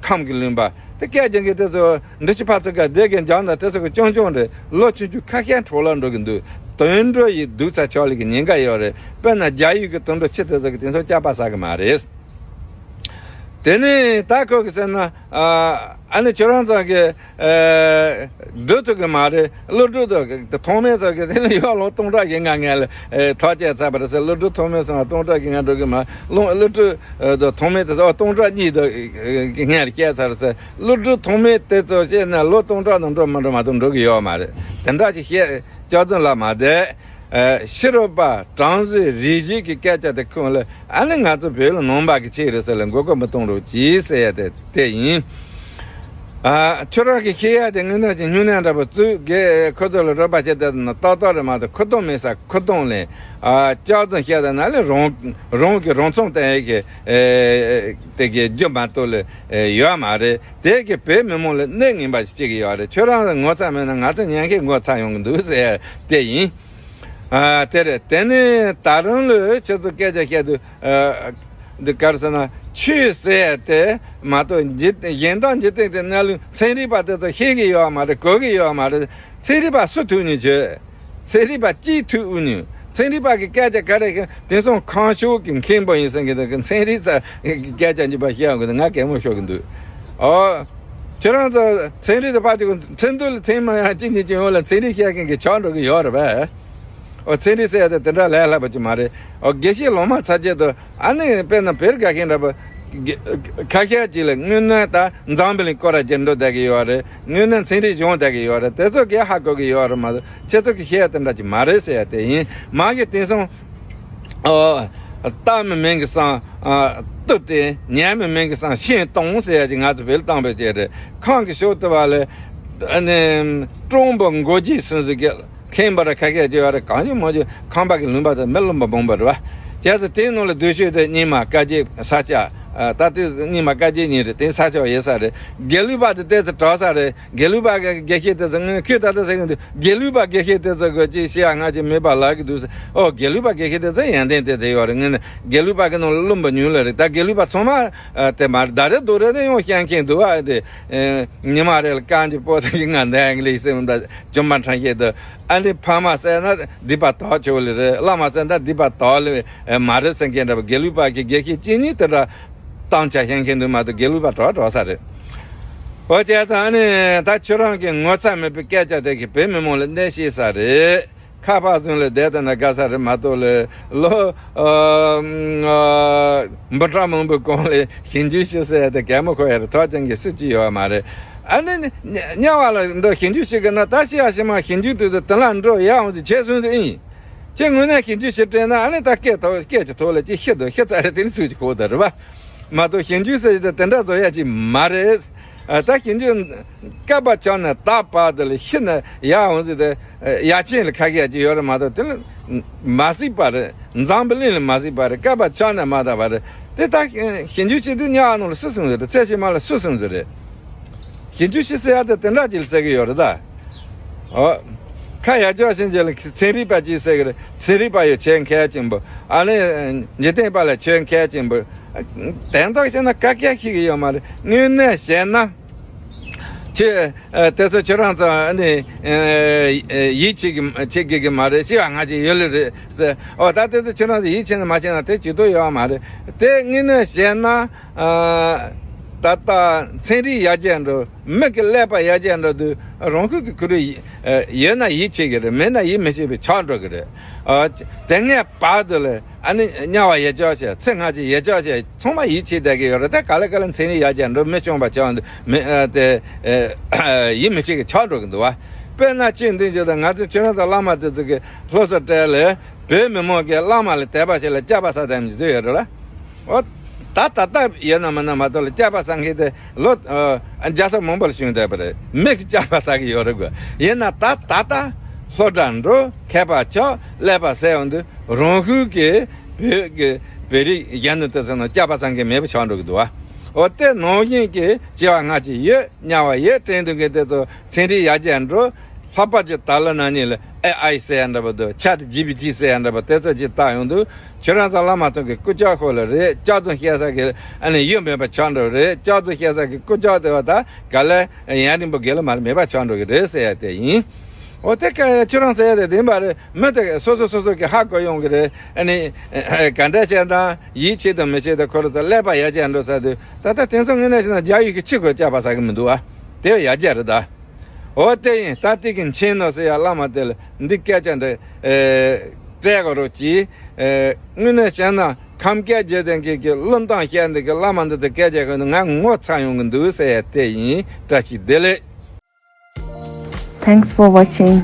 ཁམས་ཀྱི་ལུང་པ་དེ། སྐད་རྒྱག་མཁན་དེ་ཚོ་འབྲི་ཆུ་ཕར་ཚུར་ག་སྡེ་དགེ་འཇང་དང་དེ་ཚོ་གི་ཆུང་ཆུང་རེད། ལོ་ཆུང་ཆུང་ཁ་ཤས་འཕྲོ་བརླག་འགྲོ་གི་འདུག་དུད་འགྲོ་ཡི་སྡུག་ཚ་ཆོག་ལེ་གི་ཉེན་ཁ་ཡོད་རེད། དཔེར་ན་རྒྱ་ཡུལ་གི་དུད་འགྲོ་ཁྱི་དེ་ཚོ་གི་དེ་ཚོ་སྐྱག་པ་ཟ་གི་མ་རེད། དེ་ནས་ད་ཁོ་གི་ཟེར་ན། ཨ། ཨ་ནི་ཁྱོད་རང་ཚོ་གི་ཨ། སྒྲུབ་ཐུབ་གི་མ་རེད། ཀླུ་སྒྲུབ་དང་ཐོགས་མེད་ཚོ་གི་དེ་ནི་ཡོད། ལོ་སྟོང་ཕྲག་གི་སྔ་ངན་ལ་ཨ། ཐག་བཅད་ཚར་བ་རེད་ཟེར། ཀླུ་སྒྲུབ་ཐོགས་མེད་ཚོ་ལ་སྟོང་ཕྲག་གི་སྔ་འགྲོ་གི་མ། ལོ་ཀླུ་སྒྲུབ་ཨ། དང་ཐོགས་མེད་དེ་ཚོ་སྟོང་ཕྲག་གཉིས་དང་གི་སྔ་ལ་བཅད་ཚར་ཟེར། ཀླུ་སྒྲུབ་ཐོགས་མེད་དེ་ཚོ་བཤད་ན་ལོ་སྟོང་ཕྲག་དང་འགྲོ་མ་འགྲོ་མ་གཏོགས་འགྲོ་གི་ཡོད་མ་རེད། དེ་འདྲ་ཞིག་བཤད། སྐྱག་རྫུན་ལབ་མ་བསྡད། ཨ། ཕྱི་རོལ་པ་གྲངས་གཟིགས་རིགས་བཞི་གི་སྐད་ཆ་དེ་ཁོང་ལ་ཨ་ནི་ང་ཚོ་བོད་ལ་ནང་པ་གི་ཆོས་རེད་ཟེར་ལ་མགོ་སྐོར་མི་གཏོང་རོགས་གྱིས་ཟེར་ཡ་དེ་དེ་ཡིན། ཨ། ཁྱོད་རང་གི་ཤེས་ཡ་དེ་དངོས་གནས་ཀྱི་སྨྱུང་གནས་འདྲ་པོ་བཙུགས་གི་ཁོ་ཚོ་ལ་རོགས་པ་བྱེད་བསྡད་ན་ཏག་ཏག་རེད་མ་གཏོགས། ཁུ་སྟོང་མེད་ས་ཁུ་སྟོང་ལེན། ཨ། ལྕགས་རྫུན་བཤད་བསྡད་ན་ལས་རང་རང་གི་རང་མཚང་སྟོན་ཡས་ཀྱི་ཨེ་དེ་གི་རྒྱུ་མ་གཏོགས་ལས་ཨེ་ཡོད་མ་རེད། དེ་གི་བོད་མི་མང་ལ་གནོད་ངན་པ་ཞིག་བྱེད་ཀྱི་ཡོད་རེད། ཁྱོད་རང་ལ་ངོ་ཚ་མེད་ན་ང་ཚོ་ཉན་མཁན་ངོ་ཚ་ཡོང་གི་འདུག་ཟེར་དེ་ཡིན། ཨ། དེ་རེད། དེ་ནས་ད་རུང་ལོས་ཁྱེད་ཚོ་སྐད་ཆ་བཤད་དུས། ཨ། འདི་ག་རེ་ཟེར་ན། ཆོས་ཟེར་ཡ་དེ་མ་གཏོགས་འཇིག་གཞན་དག་འཇིག་རྟེན་གྱི་གནས་ལུགས་ཚན་རིག་པ་དེ་ཚོ་ཤེས་ཀྱི་ཡོད་མ་རེད། གོ་གི་ཡོད་མ་རེད། ཚན་རིག་པ་སུ་ཐུག་ནས་བྱོས། ཚན་རིག་པ་གཅིག་ཐུག་དབུ་ནས། ཚན་རིག་པ་གི་སྐད་ཆ་ག་རེ་ཤེས། དེང་སང་ཁང་ཤོག་གི་མཁན་པོ་ཡིན་ཟེར་གི་འདུག་གི། ཚན་རིག་ས་གི་སྐད་ཆ་འཇིག་པ་བཤད་ཡོང་གི་འདུག་ང་གད་མོ་ཤོར་གི་འདུག་ཨོ། ཁྱོད་རང་ཚོ་ཚན་རིག་དང་ཕར་ཅིག་ཁྲིན་ཏུའུ་ལ་ཚན་མ་ཡང་གཅིག་གཉིས་ཅིག་ཡོང་ལ་ཚན་རིག་བཤད་མཁན་གྱི་ཆགས་འགྲོ་གི་ཡོད་རེད་པས། ཨོ། ཚན་རིག་ཟེར་ཡ་དེ་དེ་འདྲ་ལས་སླ་པོ་ཅིག་མ་རེད། ཨོ། དགེ་བཤེས་ལོ་མ་ཚ་ཆེད་དུ་ཨ་ནི་དཔེར་ན་བེར་དགའ་མཁན་འདྲ་པོ། དགེ་ཁ་ཤས་ཅིག་ལ་དངོས་གནས་ད་འཛམ་བུ་གླིང་སྐོར་ར་རྒྱག་འགྲོ་བསྡད་ཀྱི་ཡོད་རེད། དངོས་གནས་ཚན་རིག་སྦྱོང་བསྡད་ཀྱི་ཡོད་རེད། དེ་ཚོ་གས་ཧ་གོ་གི་ཡོད་རེད་མ་གཏོགས་ཁྱེད་ཚོ་གི་བཤད་ཡ་དེ་འདྲ་ཅིག་མ་རེད་ཟེར་ཡ་དེ་ཡིན། མ་གི་དེང་སང་། ཨོ། ལྟ་མི་མིན་གྱི་སང་ཨ་བཏུབ་སྟེ། ཉན་མི་མིན་གྱི་སང་ཤིང་གཏོང་ཟེར་ཡ་ཅིག་ང་ཚོ་བེད་བཏང་བའི་ཆེད་རེད། ཁང་གི་ཤོག་ལྟ་བ་ལས་ཨ་ནི་སྤྲང་པོ་མགོ་རྒྱས་སུན་ཟིག་གི་མཁན་པོ་ར་ཁ་ཤས་ཅིག་ཡོད་རེད། གང་ཡིན་མང་ཆེ་ཁང་པ་གི་ལུང་པ་དང་མི་ལུང་པ་སྦོམ་པ་རེད་པ། བྱས་ཙང་དེའི་ནང་ལ་སྡོད་ཤོས་དེ་སྙིང་མ་དཀའ་སྤྱད་ས་སྐྱ། ད་དེ་སྙིང་མ་དཀའ་སྤྱད་ཉིན་རེད། དེ་ས་སྐྱ་ཡོད་ས་རེད། དགེ་ལུགས་པ་དེ་ཏོག་ཙམ་དྲག་ས་རེད། དགེ་ལུགས་པ་གི་དགེ་བཤེས་དེ་ཚོ་ངས་ཁོས་ད་ལྟ་ཟེར་གི་འདུག་དགེ་ལུགས་པ་དགེ་བཤེས་དེ་ཚོ་གི་ཅིག་བཤད་ཡ་ང་ཅིག་མེད་པ་ལབ་གི་འདུག་ཟེར། ཨོ། དགེ་ལུགས་པ་དགེ་བཤེས་དེ་ཚོ་ཡོན་ཏན་དེ་ཚོ་ཡོད་རེད། ངས་ནི་དགེ་ལུགས་པ་གི་ནང་ལ་བླུན་པོ་ཉུང་ལ་རེད། ད་དགེ་ལུགས་པ་ཚང་མ་ཨ་དེ་མ་རེད། ད་རེད་འདུག་རེད་དེ་ཡང་བཤད་མཁན་འདུག་ཨ་དེ། ཨེ། ཉི་མ་རེ་ལ་རྐང་གཅིག་པོ་དེ་ང་འདི་ཨིང་ལིཤ་སེམས་འདྲ་ཅུང་མ་ཕྲན་ཤེས་དུ། ཨ་ནི་ཕ་མ་ཟེར་ན་སྡིག་པ་དག་ཆོག་ལེ་རེད། བླ་མ་ཟེར་ན་སྡིག་པ་དག་ལེ་མ་རེད་ཟེར་མཁན་འདྲ་པོ། དགེ་ལུགས་པ་གི་དགེ་བཤེས་གཅིག་གཉིས་དེ་འདྲ་གཏམ་ཆ་བཤད་མཁན་འདུག་མ་གཏོགས་དགེ་ལུགས་པ་དྲག་དྲག་ས་རེད། འོ་བྱས་ཙང་ཨ་ནི་ད་ཁྱོད་རང་གི་ངོ་ཚ་མེད་པའི་སྐད་ཆ་དེ་གིས་བོད་མི་མང་ལ་གནོད་ཤེས་ས་རེད། ཁ་པར་བཟུང་ལ་བསྡད་ད་ན་དགའ་ས་རེད་མ་གཏོགས་ལ་ལོ་འབུམ་ཕྲག་མང་པོའི་གོང་ལ་ཞིབ་འཇུག་ཞུ་ཟེར་ཡ་དེ་གད་མོ་ཁོག་ཡ་རེད། ཐོག་ཅན་གྱི་སྲིད་ཇུས་ཡོད་མ་རེད། ཨ་ནི་དམྱལ་བ་ལ་འགྲོ་ཞིབ་འཇུག་ཞུ་གི་ན་ད་ཤི་ཡ་ཤི་མ་ཞིབ་འཇུག་དུས་དེ་དེ་ལ་འགྲོ་ཡ་འོང་ཟེར་བྱས་སོང་ཟེར་ཨིན། ཁྱེད་དངོས་གནས་ཞིབ་འཇུག་བྱེད་དྲན་ན་ཨ་ནི་ད་སྐད་ཐོག་སྐད་ཀྱི་ཐོག་ལ་ཅིག་ཤི་འདུག་ཤི་ཚར་རེད། དེ་ནི་ཚུལ་གྱི་ཁོག་ད་རེད་བ། མ་གཏོགས་ཞིབ་འཇུག་ཟེར་གྱི་དེ་དེ་འདྲ་བཟོ་ཡ་ཅིག་མ་རེད། ཨ། ད་ཞིབ་འཇུག་སྐལ་པ་ཆགས་ནས་ད་བར་དེ་ལ་ཤི་ན་ཡག་འོང་ཟེར་ཏེ། ཡ་ཆེན་ལ་ཁ་ཤས་ཅིག་ཡོད་རེད་མ་གཏོགས་དེ་ལ་མ་གཟིགས་པ་རེད། འཛམ་བུ་གླིང་ལ་མ་གཟིགས་པ་རེད། སྐལ་པ་ཆགས་ནས་མ་ད་བ་རེད། དེ་ད་ཞིབ་འཇུག་བྱེད་དུས་དམྱལ་བ་ནང་ལ་སུ་སོང་ཟེར་རེད། ཚེ་ཕྱི་མ་ལ་སུ་སོང་ཟེར་རེད། ཞིབ་འཇུག་ཞིག་ཟེར་ཡ་དེ་དེ་འདྲ་ཅིག་ལ་ཟེར་གི་ཡོད་རེད་ད། ཨོ། ཁ་ཡར་ཕྱོགས་ཕྱིན་རྗེས་ལ་ཚན་རིག་པ་ཅིག་ཟེར་གི་རེད། ཚན་རིག་པ་ཡོད་ཆེད་གལ་ཆེན་པོ། ཨ་ནི་འཇིག་རྟེན་པ་ལ་ཆེད་གལ་ཆེན་པོ། དོན་དག་བཤད་ན་ཀ་ཀ་ཤེས་གི་ཡོད་མ་རེད། དངོས་གནས་བཤད་ན། ཁྱེད་ཨ་དེ་ཚོ་ཁྱོད་རང་ཚོ་ཨ་ནི་ཨ་ཡིད་ཆེས་གི་ཆེས་དགོས་གི་མ་རེད། ཤི་བ་ང་ཅིག་ཡོད་ལེ་རེད་ཟེར། ཨོ། ད་དེ་ཚོ་ཁྱོད་རང་ཚོ་ཡིད་ཆེས་ན་མ་ཆེས་ན་དེ་བྱེད་དོ་ཡོད་མ་རེད། དེ་དངོས་གནས་བཤད་ན། ཨ། ད་ལྟ་ཚན་རིག་ཡར་རྒྱས་འགྲོ། མི་གི་ཀླད་པ་ཡར་རྒྱས་འགྲོ་དུས་རང་ཤུགས་ཀྱི་ཁུར་ཡོད་ན་ཡིད་ཆེས་ཀྱི་རེད། མེད་ན་ཡིད་མི་ཆེས་པའི་ཆགས་འགྲོ་གི་རེད། ཨ། དེ་སྔའི་བར་དུ་ལ་ཨ་ནི་དམྱལ་བ་ཡར་ཕྱོགས་བྱས། ཚེ་སྔ་ཕྱི་ཡར་ཕྱོགས་བྱས། ཚང་མ་ཡིད་ཆེས་བསྡད་ཀྱི་ཡོད་རེད། ད་ག་ལེ་ག་ལེ་ཚན་རིག་ཡར་རྒྱས་འགྲོ། མི་སྐྱོན་པ་ཆགས་འདུག་མི་ཨ་དེ་ཨ་ཡིད་མི་ཆེས་ཀྱི་ཆགས་འགྲོ་གི་འདུག་བ། དཔེར་ན་ཅི་འདི་འཇོག་དང་ང་ཚོ་ཁྱོད་རང་དང་བླ་མ་དེ་ཚོ་གི་སློབ་གསོ་སྤྲད་ལས། བོད་མི་མང་གིས་བླ་མ་ལ་དད་པ་བྱེད་ལ་སྐྱག་པ་ཟ་དེ་མི་བཟོས་ཡོད་རེད་ལ། ཨོ། ད་ད་ལྟ་ཡོད་ན་མིན་ན་མ་གཏོགས་ལ་སྐྱག་པ་ཟ་མཁན་དེ་ལོ་ཨ་བརྒྱ་ས་མང་པོ་ལ་བྱུང་བསྡད་པ་རེད། མི་གིས་སྐྱག་པ་ཟ་གི་ཡོད་རེད་གོ། ཡིན་ན་ད་ད་ལྟ་སློབ་གྲྭ་འགྲོ། མཁས་པ་ཆགས། ཀླད་པ་གསལ་ཡོང་དུས་རང་ཤུགས་ཀྱིས་བོད་ཀྱི་བོད་རིགས་གཞོན་ནུ་དེ་ཚོ་ནང་སྐྱག་པ་ཟ་མཁན་མེད་པ་ཆགས་འགྲོ་གི་འདུག་བ། ཨོ། དེ་ནང་བཞིན་གྱི་སྐྱེ་བ་སྔ་ཕྱི་ཡོད། དམྱལ་བ་ཡོད་དྲན་སྡོད་མཁན་དེ་ཚོ་ཚན་རིག་ཡར་རྒྱས་འགྲོ། ལྷག་པར་གྱི་ད་ལོ་ན་ནིང་ལ་ཨེ་ཨའི་ཟེར་ཡ་འདྲ་པོ་འདུག་ཆེ་ཊི་ཇི་པི་ཊི་ཟེར་ཡ་འདྲ་པོ་དེ་ཚོ་ཅིག་བལྟ་ཡོང་དུས་ཁྱོད་རང་ཚོ་བླ་མ་ཚོ་གི་སྐུ་ལྕགས་ཁོ་ལ་རེད། ལྕགས་རྫུན་བཤད་ས་གི་ཨ་ནི་ཡོད་མེད་པ་ཆགས་འགྲོ་རེད། ལྕགས་རྫུན་བཤད་ས་གི་སྐུ་ལྕགས་དེ་བ་ད་ག་ལེ་ཡུན་རིང་པོ་དགེ་ལོ་མར་མེད་པ་ཆགས་འགྲོ་གི་རེད་ཟེར་ཡ་དེ་ཡིན། འོ། དེ་ཀ་ཁྱོད་རང་ཟེར་ཡ་དེ་བདེན་པ་རེད། མི་དེ་སོ་སོ་སོ་སོ་གི་ཧ་གོ་ཡོང་གི་རེད། ཨ་ནི་ག་འདྲ་བྱས་ན་ཡིད་ཆེས་དང་མི་ཆེས་དང་ཁོ་རང་ཚོ་ཀླད་པ་ཡར་རྒྱས་འགྲོ་ས་དུས་ད་ལྟ་དེང་སང་དངོས་གནས་བྱས་ན་རྒྱ་ཡུལ་གྱི་ཕྱི་ཁོ་སྐྱག་པ་ཟ་གི་མི་འདུག་ཨ། དེ་ཡར་རྒྱས་རེད་ད། འོ། དེ་ཡིན། ད་དེ་གི་མཁྱེན་ནོ་ཟེར་ཡ་བླ་མ་དེ་ལ་འདི་སྐད་ཆ་འདི་ཨེ་སྤྲད་དགོས་རོགས་གྱིས། ཨེ་དངོས་གནས་བྱས་ན་ཁམས་སྐད་བརྗོད་ལྡན་གྱི་གི་བླུན་ཐང་བཤད་འདི་གི་བླ་མ་འདི་ཚོ་སྐད་ཆ་གི་ང་ངོ་ཚ་ཡོང་གི་འདུག་ཟེར་ཡ་དེ་ཡིན། བཀྲ་ཤིས་བདེ་ལེགས། Thanks for watching.